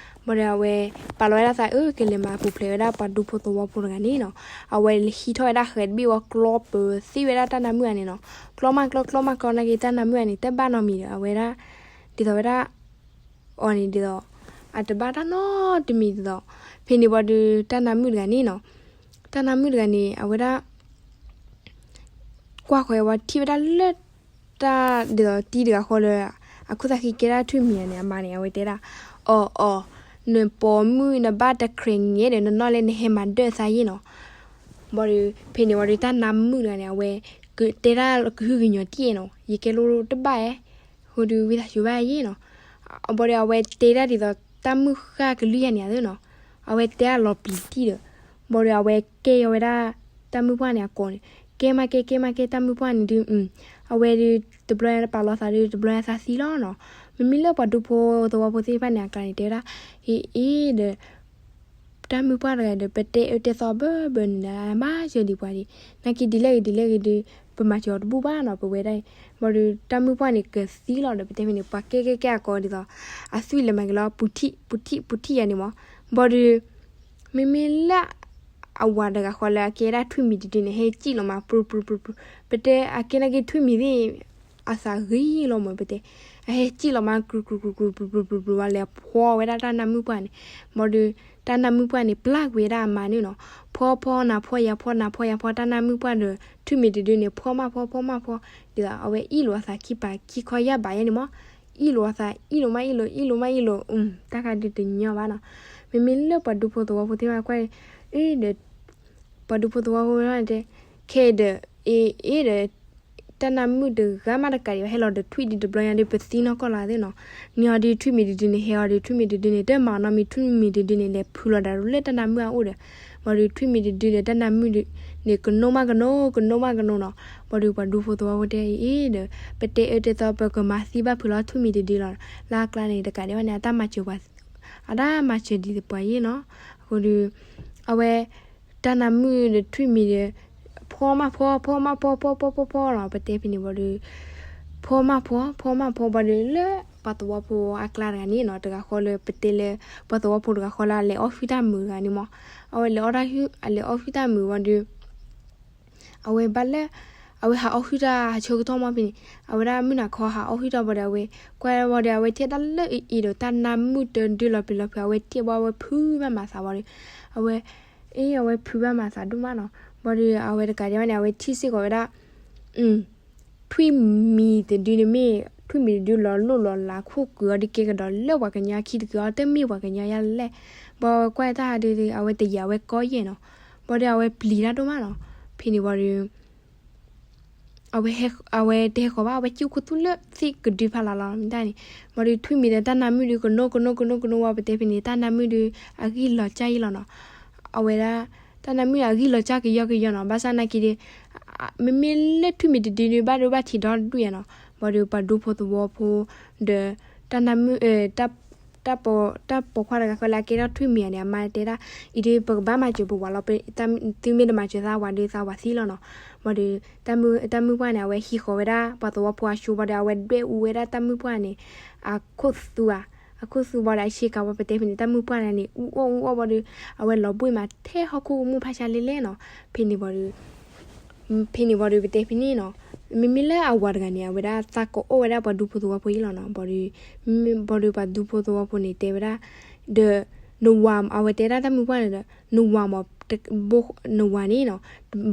ဘျီဒီးအဝဲပာ်လီၤဝဲဒၣ်သးအၢ ကလဲၤမၤပူၤဖျဲးဝဲဒၣ်ပှၤဒူဖိသဝီဖိတဂၤန့ၣ်နီၤ. အဝဲဟံးထီၣ်ဝဲဒၣ်ဃဲၤတဘ့ၣ်ဝံၤကျီပၢၤသ့ၣ်ဝဲဒၣ်တၢ်နါမုၣ်ဂၤန့ၣ်နီၤ. ကျီမးကျီ ကျီမးကျီ နာ်က့တၢ်နါမုၣ်ဂၤန့ၣ် တဘၣ်နီတမံၤဒီး အဝဲဒၣ် ဒ်သိးဝဲဒၣ် အီၤန့ၣ်ဒ်သိး အတဘၣ်တၢ်နီတမံၤဒ်သိး ဖဲန့ၣ်ဝံၤဒီးတၢ်နါမုၣ်တဂၤန့ၣ်နီၤ. တၢ်နါမုၣ်တဂၤန့ၣ် အဝဲဒၣ် ကွၢ်ဃီၤဝံၤထံၣ်ဝဲဒၣ်လၢ တၢ်ဒ်သိးတံၤတဂၤဃီဒီး အခိၣ်သၣ်ဃံကဲဒၣ်ထွံၣ်မံၤန့ၣ် အမါန့ၣ် အဝဲတဲဒၣ် အီၤအီၤ နပိာ်မုၣ်နဘၣ်တခြဲးငဲဒီး နနီၢ်လဲၣ်နဟဲမၤဒၢၣ်သးယ့ၣ်နီၤ. ဘၣ်ဒီး ဖဲန့ၣ်ဝံၤဒီးတၢ်နါမုၣ်တဂၤန့ၣ် အဝဲ ကတဲဒၣ်ကဟုကညီၤတံၢ်နီၤ ယကဲလိၣ်တဘၣ်ဧါ ဃိဒီးဝံသးစူၤဘၣ်ယ့ၣ်နီၤ. ဘၣ်ဒီးအဝဲတဲဒၣ်ဒ်သိး တၢ်မုၢ်ဃၢ်ကလုၢ်ယၤန့ၣ်အသိးနီၤ အဝဲတဲဒၣ်လီၤပျံၤတံၢ်ဒီး ဘၣ်ဒီးအဝဲကဲအီၤဝဲဒၣ် တၢ်မုၣ်ပှၢ်န့ၣ်အကိာ်န့ၣ် ကဲမးကဲ ကဲမးကဲ တၢ်မုၣ်ပှၢ်န့ၣ်ဒုး အဝဲဒုး တဘျီညါပာ်လီၤသးဒုး တဘျီညါသးသံလီၤနီၤ. မ့မ့ၢ်လၢပှၤဒူဖိသဝီဖိသ့ၣ်တဖၣ်န့ၣ် အကျါန့ၣ် တဲဝဲဒၣ် အ့ၣ်အ့ၣ်ဒီး တၢ်မုၣ်ပှၢ်တဂၤဒီး ပတဲအၢတဲသီဘၢဘၢန့ၣ်ဒီး မၤစၢၤဒံးပှၤဒံး နာ်က့ဒ်လဲၣ်ဂ့ၤဒ်လဲၣ်ဂ့ၤဒီး ပမၤစၢၤအီၤတဘူၣ်ဘၣ်နီၤ ပဝဲဒၣ်အံၤ. ဘၣ်ဒီးတၢ်မုၣ်ပှၢ်န့ၣ် ကသံလီၤဒီး ပတဲဖဲန့ၣ် ပှၤကဲကဲကဲအကိာ်ဒ်သိး အသွံၣ်လဲၤမၤက့ၤလီၤ ပူၤထံၣ် ပူၤထံၣ် ပူၤထံၣ်ယၤန့ၣ်မး. ဘၣ်ဒီး မ့မ့ၢ်လၢ အဝၤတဂၤဃီလၢအကဲဒၣ်ထွံၣ်မံၤတဒုန့ၣ် ဟဲစံၣ်လီၤမး ပြူၤပြူၤပြူၤပြူၤ, ပတဲအကဲနာ်က့ထွံၣ်မံၤသ့ၣ် အသးဂ့ၤလီၤမး ပတဲ, အဟဲစံၣ်လီၤမး ကြူၤကြူၤကြူၤကြူၤ ပြူၤပြူၤပြူၤဝဲ လဲၤဖှီဝဲဒၣ်တၢ်နၢမုၣ်ပှၢ်န့ၣ်, ဘၣ်ဒီး တၢ်နၢမုၣ်ပှၢ်န့ၣ် ပျၢ်ကွံာ်ဝဲဒၣ်အမါန့ၣ်နီၤ, ဖှီဖှီနၤဖှီယၤဖှီနၤဖှီယၤဖှီ တၢ်နၢမုၣ်ပှၢ်ဒီး ထွံၣ်မံၤတဒုန့ၣ် ဖှီမးဖှီဖှီမးဖှီ, ဒီးအဝဲအ့ၣ်လိာ်အသးခံပၤခံခီယၢ်ဘးယဲန့ၣ်မး, အ့ၣ်လိာ်အသး အ့ၣ်လိာ်မးအ့ၣ်လိာ် အ့ၣ်လိာ်မးအ့ၣ်လိာ်, တၢ်ခါဒုးတညီဘၣ်နီၤ, မ့မ့ၢ်လၢပှၤဒူဖိသဝီဖိသ့ၣ်တဖၣ်ကွၢ်, အ့ၣ်ဒီး ပှၤဒူဖိသဝီဖိတဲ, ခဲအံၤဒီး အ့ၣ်အ့ၣ်ဒီး တၢ်နၢမုၣ်တဂၤမးတကးဒံးဘၣ် ဟဲလီၤဒီးထွံၣ်ဒုတဘျီညါဒီး ပသံနီၢ်ကီၢ်လီၤသ့ၣ်နီၤ, န့ၢ်အီၤဒီးထွံၣ်မံၤတဒုန့ၣ် ဟဲအီၤဒီးထွံၣ်မံၤတဒုန့ၣ် တမၤနီတမံၤ ထွံၣ်မံၤတဒုန့ၣ် လဲၤဖုးလီၤဒၣ်လၢတၢ်နၢမုၣ်အအိၣ်ဒီး, ဘၣ်ဒီးထွံၣ်မံၤတဒုဒီးတၢ်နၢမုၣ်ဒုန့ၣ် ကနိးမးကနိး ကနိးမးကနိးနီၤ, ဘၣ်ဒီးပှၤဒူဖိသဝီဖိတဲအံၤဒီး ပတဲအၢတဲသီ ပကမၤသံဘၣ်ဖုးလီၤထွံၣ်မံၤတဒုလီၤ, လၢအကျါန့ၣ် တကးဒံးဘၣ်န့ၣ် အတၢ်မၤစၢၤပှၤ အတၢ်မၤစၢၤဒ်ပှၤယဲၢ်နီၤ, အဃိဒီး အဝဲ တၢ်နၢမုၣ်ဒီးထွံၣ်မံၤဒီး ဖှီမးဖှီ ဖှီမးဖှီ ဖှီဖှီဖှီဖှီလီၤ, ပတဲဖဲန့ၣ်ဘၣ်ဒီး ဖှီမးဖှီ ဖှီမးဖှီဘၣ်ဒီး လၢပှၤသဝီဖိအကျါတဂၤန့ၣ်နီၤ, တဂၤဃီလၢပတဲလၢ ပှၤသဝီဖိတဂၤဃီလၢအလဲၤအီၣ်ဟုၣ်တၢ်မုာ်တဂၤန့ၣ်မး, အဝဲလဲၤအီၣ်ဟုၣ်တၢ်မုာ်ဘၣ်ဒီး အဝဲဘၣ်လၢ အဝဲဟးအီၣ်ဟုၣ်တၢ်ဟးဆၢကတီၢ်မးဖဲန့ၣ်, အဝဲဒၣ်မုၢ်နၤခီဟးအီၣ်ဟုၣ်တၢ်ဘၣ်ဒီး အဝဲ ကွၢ်ဘၣ်ဒီး အဝဲထံၣ်တၢ်လၢအအံၤဒီး တၢ်နၢမုၣ်တဒုလီၤပျံၤလီၤဖုး အဝဲထံၣ်ဘၣ် အဝဲဖုးဘၣ်မၤသးဘၣ်ဒီး အဝဲ အ့ၣ် အဝဲဖုးဘၣ်မၤသးဒိၣ်မးနီၤ, ဘၣ်ဒီးအဝဲတကးဒံးဘၣ်န့ၣ် အဝဲထံၣ်စ့ၢ်ကီးဝဲဒၣ် ထွံၣ်မံၤတဒုန့ၣ်မ့ၢ် ထွံၣ်မံၤတဒုလီၤလိၣ်လီၤလးခိၣ်ကုာ်အီၤဒုး ကဲကဒီးလၢပှၤကညီခံတကုာ်အီၤ တမ့ၢ်ပှၤကညီယါလဲၣ်, ဘၣ်အဝဲကွၢ်တၢ်ဒုး အဝဲတယာ်ဝဲကီယဲၢ်နီၤ, ဘၣ်ဒီးအဝဲပျံၤတၢ်ဒိၣ်မးနီၤ, ဖဲန့ၣ်ဘၣ်ဒီး အဝဲ အဝဲတဟဲဃီၤဘၣ် အဝဲစံၣ်ခိၣ်သူၣ်လၢသ့ၣ်ကဒုဖးလီၤလီၤ မ့ၢ်တၢ်န့ၣ်, ဘၣ်ဒီးထွံၣ်မံၤဒီးတၢ်နၢမုၣ်ဒုး ကနိးကနိးကနိးကနိးဝဲ ပတဲဖဲန့ၣ် တၢ်နၢမုၣ်ဒုး အဂံၢ်လီၤကၢ်ယဲၢ်လီၤနီၤ, အဝဲဒၣ် တၢ်နၢမုၣ်အဂံၢ်လီၤကၢ်ကယီကယီနီၤ, ဘၣ်ဆၣ်နာ်က့ဒီး မ့မ့ၢ်လၢထွံၣ်မံၤတဒုဒုး ဘၣ်ဒိဘၣ်ထံးဒီဒူၣ်ယဲၢ်နီၤ, ဘၣ်ဒီးပှၤဒူဖိသဝီဖိ ဒီး တၢ်နၢမုၣ် တၢ်ပိာ်ခွါတဂၤဃီလၢအကဲထီၣ်ထွံၣ်မံၤဧါန့ၣ် အမါတဲဒၣ် အံၤဒုး ပကဘၣ်မၤစၢၤပဝၤလီၤ, သုမ့ၢ်တမၤစၢၤသးဝၤဒုး သးဝၤသံလီၤနီၤ, ဘၣ်ဒီး တၢ်မုၣ်ပှၢ်န့ၣ် အဝဲဟံးဃီၤဝဲဒၣ် ပှၤသဝီဖိအဆူဘၣ်ဒီး အဝဲဒွဲၣ်အူဝဲဒၣ်တၢ်မုၣ်ပှၢ်န့ၣ် အခိၣ်သူဧါ, အခိၣ်သူဘၣ်ဒီး အဆ့ကၤဝဲ ပတဲဖဲန့ၣ် တၢ်မုၣ်ပှၢ်န့ၣ်န့ၣ် အူအီၣ်အူအီၣ်ဘၣ်ဒီး အဝဲလီၤဘှံးမးထဲဟီၣ်ခိၣ်ကမူၣ်ဖးဆါလဲလဲနီၤ, ဖဲန့ၣ်ဘၣ်ဒီး ဖဲန့ၣ်ဘၣ်ဒီး ပတဲဖဲန့ၣ်နီၤ, မ့မ့ၢ်လၢအဝၤတဂၤန့ၣ် အဝဲဒၣ်သးကအီၣ်ဝဲဒၣ်ပှၤဒူဖိသဝီဖိအံၤလီၤနီၤ, ဘၣ်ဒီး ဘၣ်ဒီးပှၤဒူဖိသဝီဖိန့ၣ်တဲဝဲဒၣ် ဒီး နဝၤ အဝဲတဲဒၣ်တၢ်မုၣ်ပှၢ်န့ၣ်ဒီး နဝၤမး နဝၤန့ၣ်နီၤ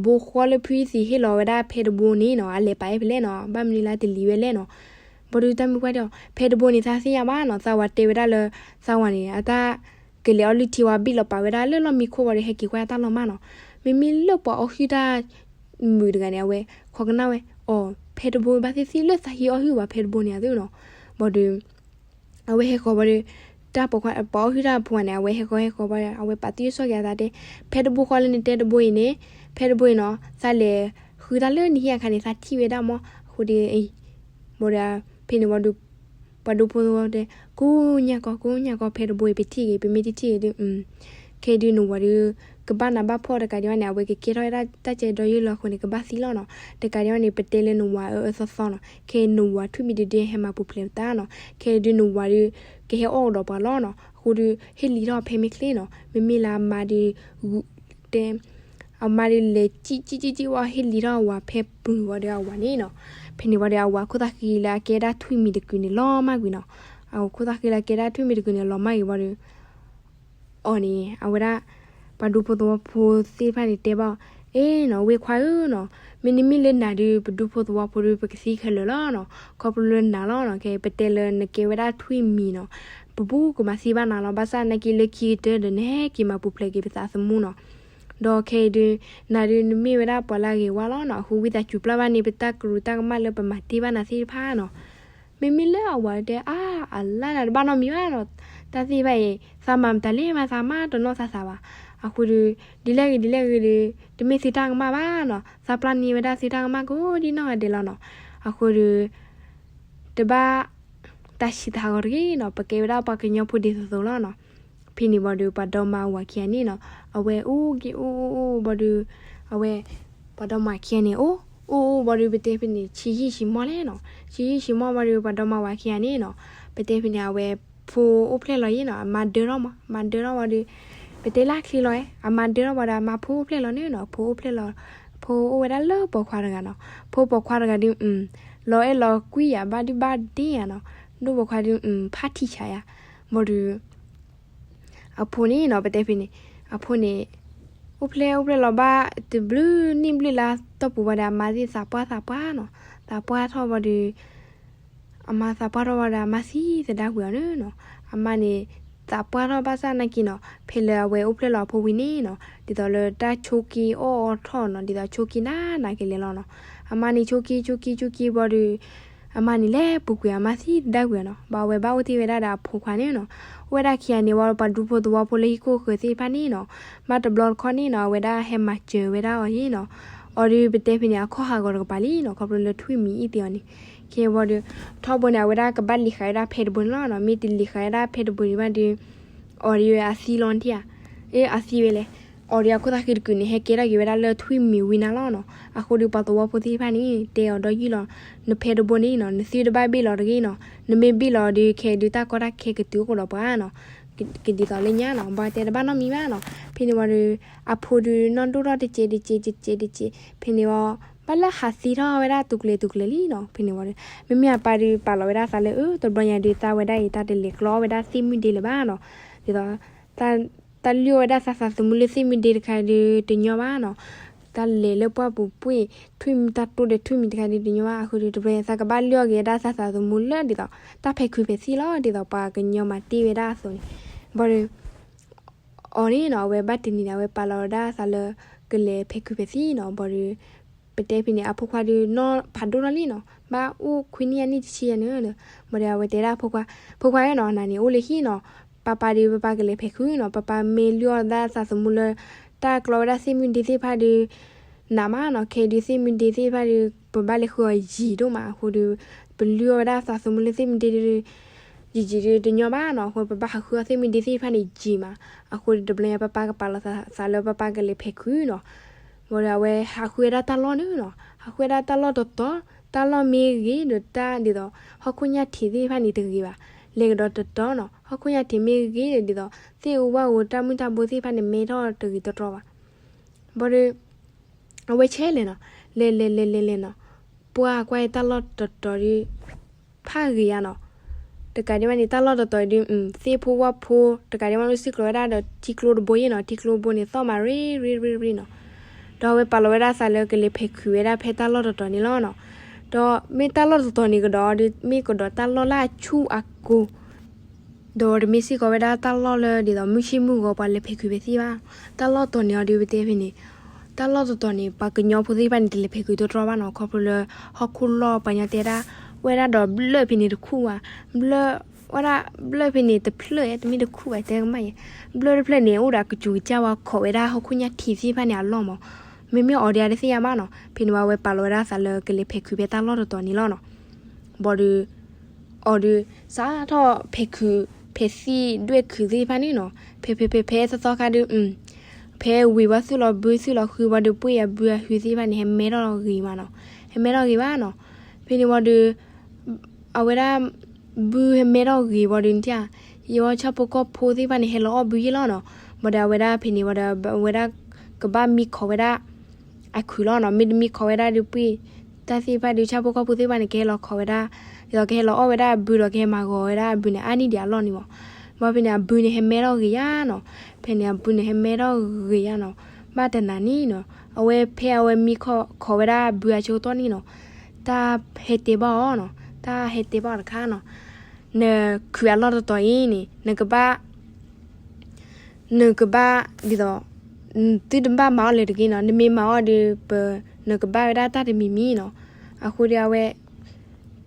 ဘိဃီလၢဖုအံၤသံးဟ့ၣ်လီၤဝဲဒၣ်ဖဲတဘိန့ၣ်နီၤ အလဲၤပာ်အဲၣ်ဖဲလဲၣ်နီၤ ဘၣ်မနုၤလၢတလံၤဝဲလဲၣ်နီၤ, ဘၣ်ဒီးတၢ်မုၣ်ပှၢ်တဲအီၤ ဖဲတဘိန့ၣ် သးသ့ၣ်ညါဘၣ်နီၤ သးဝၤတဲဝဲဒၣ်လၢ သးဝၤန့ၣ် အတၢ်ကလဲၤအီၣ်လုၢ်ထံဝဲ ဘံၣ်လီၤပာ်ဝဲဒၣ်လၢလီၢ်မံခိၣ်ဝံၤဒီး ဟဲက့ၤကွၢ်တၢ်လီၤမၢ်နီၤ, မ့မ့ၢ်လၢပှၤအီၣ်ဟုၣ်တၢ် မုာ်တဂၤန့ၣ် အဝဲ ခိးကနၣ်ဝဲ အီၤ ဖဲတဘိဘၣ်သ့ၣ်သ့ၣ်လၢသးဟ့ၣ်အီၣ်ဟုၣ်ဝဲဖဲတဘိန့ၣ်အသိးနီၤ, ဘၣ်ဒီး အဝဲဟဲဃီၤဘၣ်ဒီး တၢ်ပိာ်ခွါ ပှၤအီၣ်ဟုၣ်တၢ်ဖိန့ၣ် အဝဲဟဲဃီၤဟဲဃီၤဘၣ်ဒီး အဝဲပာ်တံၢ်စီၣ်က့ၤအသးတဲ ဖဲတဘိဃီလၢနတဲတဘိအံၤန့ၣ် ဖဲတဘိအံၤနီၤ သးလဲၤဃုတၢ်လၢနဟံၣ်အခါန့ၣ် သးထံၣ်ဝဲဒၣ်မး အဃိဒီး ဘၣ်ဒီး ဖဲန့ၣ်ဝံၤဒီး ပှၤဒူဖိသဝီတဲ ကိးညါကီၢ် ကိးညါကီၢ် ဖဲတဘိအံၤ ပထံၣ်ဂ့ၤ ပမ့ၢ်တထံၣ်ဂ့ၤဒီး ခဲအံၤဒုးနဝၤဒီး ကဘၣ်နးဘၣ်ဖှီၣ်တကးဒံးဘၣ်န့ၣ် အဝဲကကဲထီၣ်ဝဲဒၣ်တၢ်ကဲဒီးယုၢ်လီၤအဃိန့ၣ် ကဘၣ်သံလီၤနီၤ, တကးဒံးဘၣ်န့ၣ် ပတဲလၢနဝၤအၢအၢသီသီနီၤ, ခဲအံၤနဝၤထွံၣ်မံၤတဒုဟဲမၤပူၤဖျဲးပသးနီၤ, ခဲအံၤဒုးနဝၤဒီး ကဟဲအီၣ်ကဒီးပှၤလီၤနီၤ, အဃိဒီး ဟ့ၣ်လံထီၣ်ဖဲမ့ၢ်ချ့နီၤ, မ့မ့ၢ်လၢအမါဒီး တဲ အမါဒီးလဲၤကံၣ်ကံၣ်ကံၣ်ကံၣ်ဝံၤ ဟ့ၣ်လံထီၣ်အဝၤဖဲပူၤဝံၤဒီးအဝၤန့ၣ်နီၤ, ဖဲန့ၣ်ဝံၤဒီးအဝၤခိၣ်သၣ်ဃံလၢအကဲဒၣ်ထွံၣ်မံၤတကုာ်န့ၣ်လီၤမၢ်ကွံာ်နီၤ, အဝၤခိၣ်သၣ်ဃံလၢအကဲဒၣ်ထွံၣ်မံၤတကုာ်န့ၣ်လီၤမၢ်ကွံာ်ဝံၤဒီး အီၤန့ၣ် အဝဲဒၣ် ပှၤဒူဖိသဝီဖိသ့ၣ်တဖၣ်န့ၣ်တဲဘၣ်အီၤ, အဲၣ်နီၤ ဝ့ၢ်ခွါဧၢနီၤ, မ့တမ့ၢ်လၢနၤဒီး ပဒူဖိသဝီဖိဒီး ပကသံခဲလၢာ်လီၤနီၤ, ခီဖျိလၢနၤလီၤနီၤ, ခဲအံၤပတဲလၢနကဲဝဲဒၣ်ထွံၣ်မံၤနီၤ, ပဘူၣ်ကမၤသံဘၣ်နၤလီၤ, ဘၣ်ဆၣ်နာ်က့လၢခံကတၢၢ်ဒီး နဟဲက့ၤမၤပူၤဖျဲးက့ၤပသးသမူနီၤ, ဒီးခဲအံၤဒုး နၤဒုးနမ့ၢ်ဝဲဒၣ်ပှၤလၢအဂ့ၤဝါလီၤနီၤ, အဃိဝံသးစူၤပျၢ်ဘၣ်န့ၣ် ပတၢ်ကရူၢ်တၢ်ကမၣ်လၢပမၤတ့ၢ်ဘၣ်နၤသ့ၣ်တဖၣ်နီၤ မ့မ့ၢ်လၢအဝၤတဲ အါ အလၢနၤတဘၣ်နီတမံၤဘၣ်နီၤ, တၢ်သ့ၣ်တဖၣ်အံၤ သးမၤမတၤလဲၣ်မး သးမၤတနီၣ်သးသးဘၣ်, အဃိဒီး ဒ်လဲၣ်ဂ့ၤဒ်လဲၣ်ဂ့ၤဒီး တမ့ၢ်သုတၢ်ကမၣ်ဘၣ်နီၤ, သးပျၢ်န့ၢ်ဝဲဒၣ်သုတၢ်ကမၣ်ကိးဒံနီၢ်ဂၤဒဲးလီၤနီၤ, အဃိဒီး တဘၣ်တၢ်ဆံးတၢ်ဟးဂီၤတဂ့ၤနီၤ, ပကဲဝဲဒၣ်ပှၤကညီဖိဒ်သိးသိးလီၤနီၤ, ဖဲန့ၣ်ဘၣ်ဒီး ပှၤဒီမါဝၤခံဂၤန့ၣ်နီၤ, အဝဲအိၣ်က့ၤအိၣ်အိၣ်အိၣ်ဘၣ်ဒီး အဝဲ ပှၤဒီမါခံဂၤန့ၣ် အိၣ်အိၣ်အိၣ်ဘၣ်ဒီး ပတဲဖဲန့ၣ် ဆံးယံာ်ဆံးမီၢ်လဲၣ်နီၤ, ဆံးယံာ်ဆံးမီၢ်ဘၣ်ဒီး ပှၤဒီမါဝၤခံဂၤန့ၣ်နီၤ, ပတဲဖဲန့ၣ် အဝဲဖိအိၣ်ဖျဲၣ်လီၤယံၤနီၤ, အမါဒၢထီၣ်မး မါဒၢထီၣ်ဘၣ်ဒီး ပတဲလၢချ့လီၤဧါ, အမါဒၢထီၣ်ဝဲဒီးအမါဖိအိၣ်ဖျဲၣ်လီၤန့ၣ်နီၤ, ဖိအိၣ်ဖျဲၣ်လီၤ, ဖိအိၣ်ဝဲဒၣ်လၢပိာ်ခွါတဂၤနီၤ, ဖိပိာ်ခွါတဂၤဒုး လီၤအဲၣ်လီၤကွံယၤဘၣ်ဒုးဘၣ်ဒ့ၣ်ယၤနီၤ, ဒိၣ်ပိာ်ခွါဒုး ဖးထံဆးယၤ, ဘၣ်ဒီး အဖိန့ၣ်နီၤ ပတဲဖဲန့ၣ်, အဖိန့ၣ် အိၣ်ဖျဲၣ်အိၣ်ဖျဲၣ်လီၤဘၣ် တဘျုးနံၣ်ဘျုးလါတီၢ်ပူၤဘၣ်ဒီး အမါသ့ၣ်သးပှၢ်သးပှၢ်နီၤ, သးပှၢ်ထီၣ်ဘၣ်ဒီး အမါသးပှၢ်ထီၣ်ဘၣ်ဒီး အမါသံသဒၣ်ကွံာ်အီၤန့ၣ်နီၤ, အမါန့ၣ် သးပှၢ်ထီၣ်ဘၣ်ဆၣ်နာ်က့နီၤ ဖဲလၢအဝဲအိၣ်ဖျဲၣ်လီၤအဖိဝံၤန့ၣ်နီၤ ဒ်သိးလၢတၢ်ဆိးက့အီၣ်အီထီၣ်နီၤ ဒ်သိးဆိးက့နးနးကလဲာ်လီၤနီၤ, အမါန့ၣ်ဆိးက့ဆိးက့ဆိးက့ဘၣ်ဒီး အမါန့ၣ်လဲၤပူၤကွံာ်အမါသံသဒၣ်ကွံာ်နီၤ, ဘၣ်အဝဲဘၣ်အိၣ်တ့ၢ်ဝဲဒၣ်ဒီးအဖိခွါန့ၣ်နီၤ, အိၣ်ဝဲဒၣ်ခံဂၤန့ၣ်ဝံၤ ပှၤဒူဖိသဝီဖိလၢဟံၣ်ခိၣ်ဃၢၤသ့ၣ်တဖၣ်န့ၣ်နီၤ, ဘၣ်တဘျီတခီၣ်န့ၣ်နီၤ အဝဲဒၣ်ဟဲမၤစၢၤဝဲဒၣ်အီၤန့ၣ်နီၤ, အီၤဒုးပတဲဖဲန့ၣ် အခီၣ်ဟးဂီၤတကပၤလံနီၤ ခီဖျိလၢထွံၣ်မံၤအံၤသ့ၣ်အီၤန့ၣ်, ခဲအံၤဝံၤဒီး ထီဘိန့ၣ် အဝဲဒၣ်ကဘၣ်လံၤဃာ်ဝဲဒၣ်ဖဲတဘိန့ၣ်လီၤနီၤ, မ့ၢ်တလံၤဃာ်ဝဲဒၣ်ဖဲတဘိန့ၣ်ဘၣ်ဒီး အီၤဒုးအသံလီၤထံၣ်ဧါ, အ့ အသံဝဲလဲၣ်, အီၤဒုးအခိၣ်သၣ်ဃံတကုာ်န့ၣ် ဟဲကဲထီၣ်က့ၤဝဲဒၣ်လၢထွံၣ်မံၤဝံၤနၤလီၤနီၤ, အဃိဒီးပှၤသဝီဖိသ့ၣ်တဖၣ်န့ၣ် တဲအီၤဒီးယုၢ်လီၤ, နဖဲတဘိန့ၣ်နီၤ နသုတဘၣ်ဘ့ၣ်လီၤတဂ့ၤနီၤ, နမ့ၢ်ဘ့ၣ်လီၤဒီး ခဲအံၤဒုးတၢ်ကီတၢ်ခဲကတုၤအိၣ်ကဒီးပှၤနီၤ, ကဒ်သိးလၢညါနီၤ ဘၣ်တဲတဘၣ်နီတမံၤဘၣ်နီၤ, ဖဲန့ၣ်ဝံၤဒီး အဖိဒုးနီၢ်ဒိၣ်ထီၣ်တစဲးတစဲးတစဲးတစဲး, ဖဲန့ၣ်ဝံၤ ဘၣ်လၢဟးသံထီၣ်ဝဲဒၣ်တူၢ်ကျဲၤတူၢ်ကျဲၤလံနီၤ, ဖဲန့ၣ်ဝံၤဒီး မ့မ့ၢ်အပၢ်ဒုးပာ်လီၤဝဲဒၣ်အသးလၢ အၢ တဘျီညါဒုးသးဝဲဒၣ်အံၤ တၢ်တလဲၤကျီဝဲဒၣ်သ့ၣ်မုၢ်ဒ့လၢၤဘၣ်နီၤ, ဒ်သိး တၢ်လုၢ်အီၣ်ဝဲဒၣ်သးသးသမူလၢသ့ၣ်မုၢ်ဒ့တခါဒုးတညီဘၣ်နီၤ, တၢ်လဲၤလၢပှၢ်ပူၤပှ့ၢ် ထွံၣ်မံၤတၢ်တိၢ်ဒီးထွံၣ်မံၤတခါဒုးတညီဘၣ်, အဃိဒီးတဘျီညါသးကဘၣ်လုၢ်အီၣ်က့ၤဝဲဒၣ်သးသးသမူလၢဒ်သိး တၢ်ဖဲးခုးဖဲးသံၣ်လီၤ, ဒ်သိးပှၤကညီမၤတ့ၢ်ဝဲဒၣ်အသိးန့ၣ်, ဘၣ်ဒီး အီၤန့ၣ်နီၤ အဝဲဘၣ်တနံၤန့ၣ် အဝဲပာ်လီၤဝဲဒၣ်အသးလၢ ကလဲၤဖဲးခုးဖဲးသံၣ်နီၤ, ဘၣ်ဒီး ပတဲဖဲန့ၣ် အဖိခွါဒုးနီၢ်ဖးဒိၣ်ထီၣ်လံနီၤ, ဘၣ်အိၣ်ခွံနံၣ်အနံၣ်တဆံယဲၢ်န့ၣ်, ဘၣ်ဒီးအဝဲတဲဒၣ်အဖိခွါ, ဖိခွါဧၢနီၤ နၤန့ၣ်အိၣ်လၢဟံၣ်နီၤ, ပၢ်ပၢ်ဒုးပၢ်ပၢ်ကလဲၤဖဲးခုးနီၤ, ပၢ်ပၢ်မ့ၢ်လုၢ်အီၣ်ဒၣ်သးသမူလၢ တၢ်ကျီဝဲဒၣ်သ့ၣ်မုၢ်ဒ့သ့ၣ်တဖၣ်ဒုး နးမးနီၤ, ခဲအံၤဒုးသ့ၣ်မုၢ်ဒ့သ့ၣ်တဖၣ်ဒုး ပဘၣ်လဲၤဃုအီၤယံာ်ဒိၣ်မး, အဃိဒီး ပလုၢ်အီၣ်ဝဲဒၣ်သးသမူလၢသ့ၣ်မုၢ်ဒ့ဒုး ယံာ်ယံာ်ဒုးတညီဘၣ်နီၤ, အဃိပဘၣ်ဟးဃုအီၣ်သ့ၣ်မုၢ်ဒ့သ့ၣ်တဖၣ်န့ၣ်ယံာ်မး, အဃိဒီးတဘျီညါပၢ်ပၢ်ကပာ်လီၤသးလၢပၢ်ပၢ်ကလဲၤဖဲးခုးနီၤ, ဘၣ်ဒီးအဝဲဟးဃုဝဲဒၣ်တၢ်လီၢ်န့ၣ်နီၤ, ဟးဃုဝဲဒၣ်တၢ်လီၢ်တတီၤ, တၢ်လီၢ်မ့ၢ်ဂ့ၤဒီးတၢ်ဒ်သိး ဟီၣ်ခိၣ်ညၣ်ထံးသ့ၣ်တဖၣ်န့ၣ်တဂ့ၤဘၣ်, လဲၤကဒီးတတီၤနီၤ, ဟီၣ်ခိၣ်ညၣ်ထံးမ့ၢ်ဂ့ၤဒီးဒ်သိး သ့ၣ်အူဝၣ်အူတၢ်မုၢ်တၢ်ဘိသ့ၣ်တဖၣ်န့ၣ် မဲထီၣ်တဂ့ၤတတြီဘၣ်, ဘၣ်ဒီး အဝဲဆဲးလဲၤနီၤ, လဲၤလဲၤလဲၤလဲၤလဲၤနီၤ, ပှၢ်ကွၢ်တၢ်လီၢ်တတီၤဒုး ဖးဂ့ၤယါနီၤ, တကးဒံးဘၣ်န့ၣ် တၢ်လီၢ်တတီၤဒုး သ့ၣ်ဖိဝၣ်ဖိ တကးဒံးဘၣ်န့ၣ် စ့ၢ်ကီးဝဲဒၣ်ဒီးထံကျိတဘိယဲၢ်နီၤ, ထံကျိတဘိန့ၣ် သီၣ်မးရ့ရ့ရ့ရ့နီၤ, ဒီးအဝဲပာ်လီၤဝဲဒၣ်သးလၢကလဲၤဖဲးခုးဝဲဒၣ်ဖဲတၢ်လီၢ်တတီၤန့ၣ်လီၤနီၤ, ဒီးမ့ၢ်တၢ်လီၢ်တတီၤန့ၣ်ကဒီးဒုး မ့ၢ်ကဒီးတၢ်လီၢ်လၢအဆူၣ်အကိၤ ဒီးတမ့ၢ်စ့ၢ်ကီးဝဲဒၣ်တၢ်လီၢ်လၢဒ်သိးမုၢ်ဆ့ၣ်မုၢ်ဂီၤပှၤလဲၤဖဲးခုးဖဲးသံၣ်ဘၣ်, တၢ်လီၢ်တတီၤန့ၣ်အီၤဒုးပတဲဖဲန့ၣ်, တၢ်လီၢ်တတီၤန့ၣ် ပှၤကညီဖိသ့ၣ်တဖၣ်န့ၣ် တလဲၤဖဲးခုးတတြီဘၣ်နီၤ, ခီဖျိလၢဟီၣ်ခိၣ်လီၢ်ပှၤညီတဲဒၣ် ဝဲဒၣ်ဒီးဘျၢၣ်ဖဲန့ၣ်တခူၣ်ဘၣ်, ဘျၢၣ် ဝဲဒၣ်ဘျၢၣ်ဖဲန့ၣ်တဖျၢၣ် တမ့ၢ်တခူၣ်ဘၣ် တဲကမၣ်ယဲ, ဘျၢၣ်တဖျၢၣ်န့ၣ် အိၣ်ဒီးအကစူၤကစၢ်ဝါခိးဝဲဒၣ်ဟီၣ်ခိၣ်ညၣ်ထံးသ့ၣ်တဖၣ်န့ၣ်အလီၢ်မး, မ့မ့ၢ်အီၤဒုးတသ့ၣ်ညါဘၣ်နီၤ, ဖဲန့ၣ်ဝဲအဝဲပာ်လီၤဝဲဒၣ်သးလၢကလဲၤဖဲးခုးဖဲတၢ်လီၢ်တတီၤန့ၣ်လီၤနီၤ. ဘၣ်ဒီး အီၤဒုး စးထီၣ်ဖဲးခုး ဖဲးသံၣ်ဒွဲၣ်ခုးသ့ၣ်တဖၣ်န့ၣ်နီၤ, ဖဲဖဲဖဲဖဲသီသီခါဒုး ဖဲဝံၤဘၣ်သုးလီၤဘုသုးလီၤဃုဘၣ်ဒီး ပှ့ၢ်အဘုအဟုသ့ၣ်တဖၣ်န့ၣ် ဟဲမဲထီၣ်ဂ့ၤမးနီၤ, ဟဲမဲထီၣ်ဂ့ၤဘၣ်နီၤ. ဖဲန့ၣ်ဝံၤဒီး အဝဲဒၣ် ဘုဟဲမဲထီၣ်ဂ့ၤဝံၤဒီး နထံၣ်ဧါ, ယဝဲဆၣ်ဖိကီၢ်ဖိသ့ၣ်တဖၣ်န့ၣ် ဟဲလီၤအီၣ်ဘုယဲၢ်လီၤနီၤ. ဘၣ်ဒီးအဝဲဒၣ်ဖဲန့ၣ်ဝံၤဒီး အဝဲဒၣ်ကဘၣ်မံခီးဝဲဒၣ် အခုးလီၤနီၤ. မ့တမံခီးဝဲဒၣ်ဒီး ပှ့ၢ်တၢ်သ့ၣ်တဖၣ်ဒီး ဆၣ်ဖိကီၢ်ဖိသ့ၣ်တဖၣ်န့ၣ် ကဟဲလီၤခီးဝဲဒၣ်, ဒီးကဟဲလီၤအီၣ်ဝဲဒၣ်အဘုဒီး ကဟဲမၤဂီၤဝဲဒၣ်အဘုန့ၣ် အါန့ၢ်ဒံးအလီၢ်န့ၣ်မး. ဘၣ်ဖဲန့ၣ် အဘုန့ၣ်ဟဲမဲထီၣ်ဂ့ၤယါနီၤ. ဖဲန့ၣ် အဘုန့ၣ်ဟဲမဲထီၣ်ဂ့ၤယါနီၤ. ဘၣ်တနၤန့ၣ်နီၤ အဝဲဖဲအဝဲမံခီးဝဲဒၣ်အဘုအဆိကတီၢ်န့ၣ်နီၤ, တၢ်ဟဲတဲဘၣ်အီၤနီၤ, တၢ်ဟဲတဲဘၣ်အီၤတခါနီၤ, နခုးအလီၢ်တတီၤအံၤန့ၣ် နကဘၣ် နကဘၣ်ဒ်သိး သုတဘၣ်မၤအီၣ်လၢၤတဂ့ၤနီၤ. နမ့ၢ်မၤအီၣ်ဒီး ပ နကဘၣ်ဝဲဒၣ်တၢ်တမံၤမံၤနီၤ. အဃိဒီးအဝဲ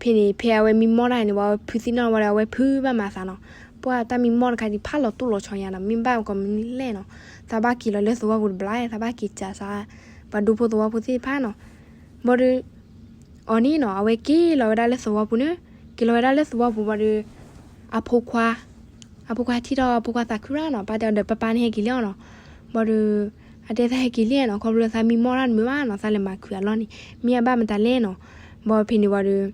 ဖဲန့ၣ် ဖဲအဝဲမံမီၢ်တၢ်န့ၣ် ဝံၤအဝဲဖုသံၣ်နီၣ်ဝံၤဒီး အဝဲဖုဘၣ်မၤသးနီၤ. ပှၢ်တၢ်မံမီၢ်တခါဒုး ဖးလီၤတိၢ်လီၤဆီယါနီၤ, မ့ၢ်ဘၣ်ကီးမနုၤလဲၣ်နီၤ. သးဘၣ်က့ၤလီၤလၢသဝီပူၤတဘျီ, သးဘၣ်က့ၤစးစး ပှၤဒူဖိသဝီဖိသ့ၣ်တဖၣ်နီၤ. ဘၣ်ဒီး အီၤန့ၣ်နီၤ အဝဲက့ၤလီၤဝဲဒၣ်လၢသဝီပူၤန့ၣ်, က့ၤလီၤဝဲဒၣ်လၢသဝီပူၤဘၣ်ဒီး အဖိခွါ အဖိခွါထံၣ်ထီၣ်အဖိခွါသးခုရၣ်နီၤ, ပၢ်တဲအီၤဒီး ပၢ်ပၢ်န့ၣ်ဟဲက့ၤလံအီၤနီၤ. ဘၣ်ဒီး အတဲသးဟဲက့ၤလံနီၤ, ခီဖျိသးမံမီၢ်တၢ်တမုာ်ဘၣ်နီၤ, သးလဲၤမၤခုးအလီၢ်န့ၣ် မ့ၢ်အဘၣ်မတၤလဲၣ်နီၤ. ဘၣ်ဖဲန့ၣ်ဝံၤဒီး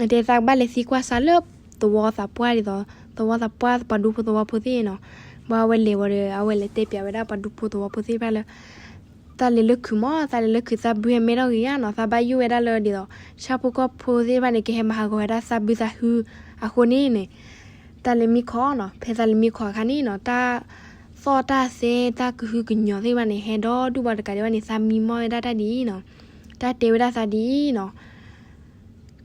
အတဲသးကဘၣ်လဲၤသံကွၢ်စးလၢသဝီသးပှၢ်ဒ်သိး သဝီသးပှၢ်ပှၤဒူဖိသဝီဖိသ့ၣ်နီၤ, ဘၣ်အဝဲလဲၤဝံၤဒီး အဝဲလဲၤတဲပၠးဝဲဒၣ်ပှၤဒူဖိသဝီဖိသ့ၣ်တဖၣ်လၢ သးလဲၤလၢခုးမး, သးလဲၤလၢခုး သးဘုဟဲမဲထီၣ်ဂ့ၤဧါနီၤ, သးဘၣ်ယိၣ်ဝဲဒၣ်လၢဒ်သိး ဆၣ်ဖိကီၢ်ဖိသ့ၣ်တဖၣ်န့ၣ် ကဟဲမၤဟးဂီၤဝဲဒၣ်သးဘုသးဟုအဃိန့ၣ်န့ၣ်, သးလဲၤမံခီနီၤ. ဖဲသးလဲၤမံခီအခါန့ၣ်နီၤ, တၢ်သီၣ်တၢ်သဲ တၢ်ကဟုကညီၤသ့ၣ်တဖၣ်န့ၣ် ဟဲဒီဒူၣ်ဘၣ်တကးဒံးဘၣ်န့ၣ် သးမံမီၢ်ဝဲဒၣ်တၢ်ဒ်အံၤနီၤ, တၢ်တဲဝဲဒၣ်သးဒ်အံၤနီၤ,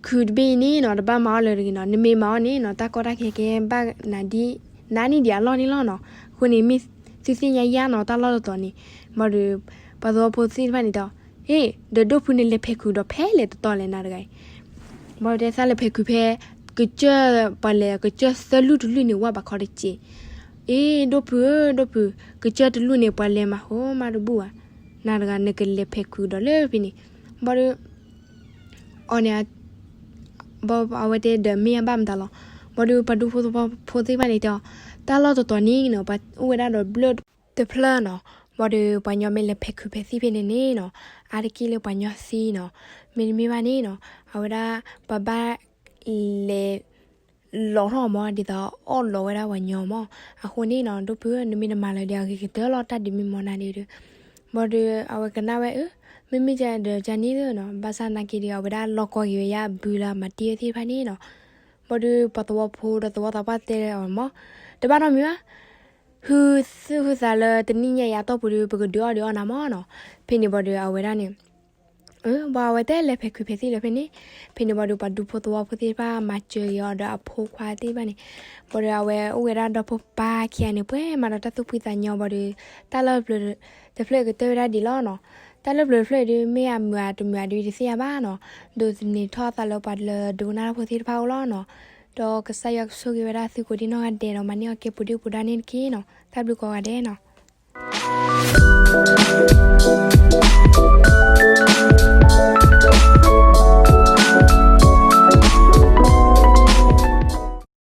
ခုးတဘ့ၣ်အံၤန့ၣ်နီၤ တဘၣ်မၤအီၣ်လၢၤတဂ့ၤနီၤ, နမ့ၢ်မၤအီၣ်န့ၣ်နီၤ တၢ်ကီတၢ်ခဲကဲဘၣ်နၤဒ် နၤန့ၣ်ဒံးအလီၢ်န့ၣ်လီၤနီၤ. အဃိန့ၣ် မ့ၢ်သုသ့ၣ်ညါယါနီၤ တၢ်လီၢ်တတီၤန့ၣ်, ဘၣ်ဒီး ပှၤသဝီဖိသ့ၣ်တဖၣ်န့ၣ်တဲအီၤ, ဟ့ၣ် ဒီးဒိၣ်ဖုန့ၣ်လဲၤဖဲးခုးဒီးဖဲလဲၣ်တတီၤလဲၣ်နၤတဂၤအံၤ. ဘၣ်ဒီးတဲသးလဲၤဖဲးခုးဖဲ ကစၢၢ်ပှၤလဲၤကစၢၢ်သၢလူၢ်တလူၢ်န့ၣ် ဝၣ်ဘၣ်ခီတစ့း. အ့ ဒိၣ်ဖုဧၢ ဒိၣ်ဖု, ကစၢၢ်တလူၢ်န့ၣ် ပှၤလဲၤမၤဟိမးတဘူၣ်ဘၣ်, နၤတဂၤနကလဲၤဖဲးခုးဒီးလၢဖဲန့ၣ်. ဘၣ်ဒီး အီၤန့ၣ် ဘၣ်အဝဲတဲဒီးမ့ၢ်အဘၣ်မတၤလီၤ. ဘၣ်ဒီးပှၤဒူဖိသဝီဖိသ့ၣ်တဖၣ်န့ၣ်တဲအီၤ, တၢ်လီၢ်တတီၤန့ၣ်နီၤ ပှၤအိၣ်ဝဲဒၣ်ဒီးဘျၢၣ်တဖျၢၣ်နီၤ. ဘၣ်ဒီးပှၤညီမ့ၢ်လဲၤဖဲးခုးဖဲသ့ၣ်ဖဲန့ၣ်န့ၣ်နီၤ, အါတက့ၢ်လၢပှၤညီသံနီၤ. မ့တမ့ၢ်ဘၣ်န့ၣ်နီၤ အဝဲဒၣ် ပှၤဘၣ်လဲၤ လီၤထီၣ်မး ဒ်သိးအီၣ်လီၤဝဲဒၣ်ပှၤညီမး. အဃိန့ၣ်နီၤ ဒိၣ်ဖုဧၢ နမ့ၢ်တမၤလၢၤဒီးအဂ့ၤကတၢၢ်လီၤ တၢ်ဒုးမ့ၢ်မီၢ်နၤဒ်ဒီး. ဘၣ်ဒီးအဝဲကနၣ်ဝဲအၢ, မ့မ့ၢ်ဒ်ဒီးကန့ၣ်သ့ၣ်နီၤ ဘၣ်ဆၣ်နာ်က့ဒီး အဝဲဒၣ်လီၤကီက့ၤဝဲယါဘုလၢအမၤတ့ၢ်ဝဲသ့ၣ်တဖၣ်န့ၣ်နီၤ. ဘၣ်ဒီးပှၤသဝီဖိဒီးသဝီသးပှၢ်တဲအီၤမး, တဘၣ်နီတမံၤဘၣ်, ဟုသုဟုသးလၢတနံၣ်ညါအံၤအတီၢ်ပူၤဒီး ပကဒုးအီၣ်ဒုးအီနၤမးနီၤ. ဖဲန့ၣ်ဘၣ်ဒီးအဝဲဒၣ်န့ၣ် အၢ ဘၣ်အဝဲတဲလဲၤဖဲးခုးဖဲသ့ၣ်လၢဖဲန့ၣ်. ဖဲန့ၣ်ဘၣ်ဒီး ပှၤဒူဖိသဝီဖိသ့ၣ်တဖၣ် မၤစၢၤက့ၤအီၤဒီးအဖိခွါသ့ၣ်တဖၣ်န့ၣ်. ဘၣ်ဒီးအဝဲအိၣ်ဝဲဒၣ်ဒီဖိပၢ်ခံဂၤန့ၣ် ပှဲၤမးဒီးတၢ်သူၣ်ဖှံသးညီဘၣ်ဒီး တၢ်လၢပျၢၤတဖျၢၣ်ကတၢၢ်ဝဲဒၣ်ဒ်လီၤနီၤ. တၢ်လၢပျၢၤတဖျၢၣ်အံၤဒီး မ့ၢ်အမုာ်ဧါတမုာ်ဧါဒီးတသ့ၣ်ညါဘၣ်နီၤ. ဒိးသန့ၤထီၣ်သးလၢပှၤလၢဒိကနၣ်တၢ်ဖိသ့ၣ်တဖၣ်အအိၣ်လီၤနီၤ. ဒီးကစၢ်ယွၤကဆိၣ်ဂ့ၤဝဲဒၣ်သုကိးဒံနီၢ်ဂၤဒဲးဒီး မၤန့ၢ်အီၣ်ကဲပူၤဒုၣ်ပူၤဒါန့ၣ်တက့ၢ်နီၤ. တၢ်ဘျုးကိးဂၤဒဲးနီၤ.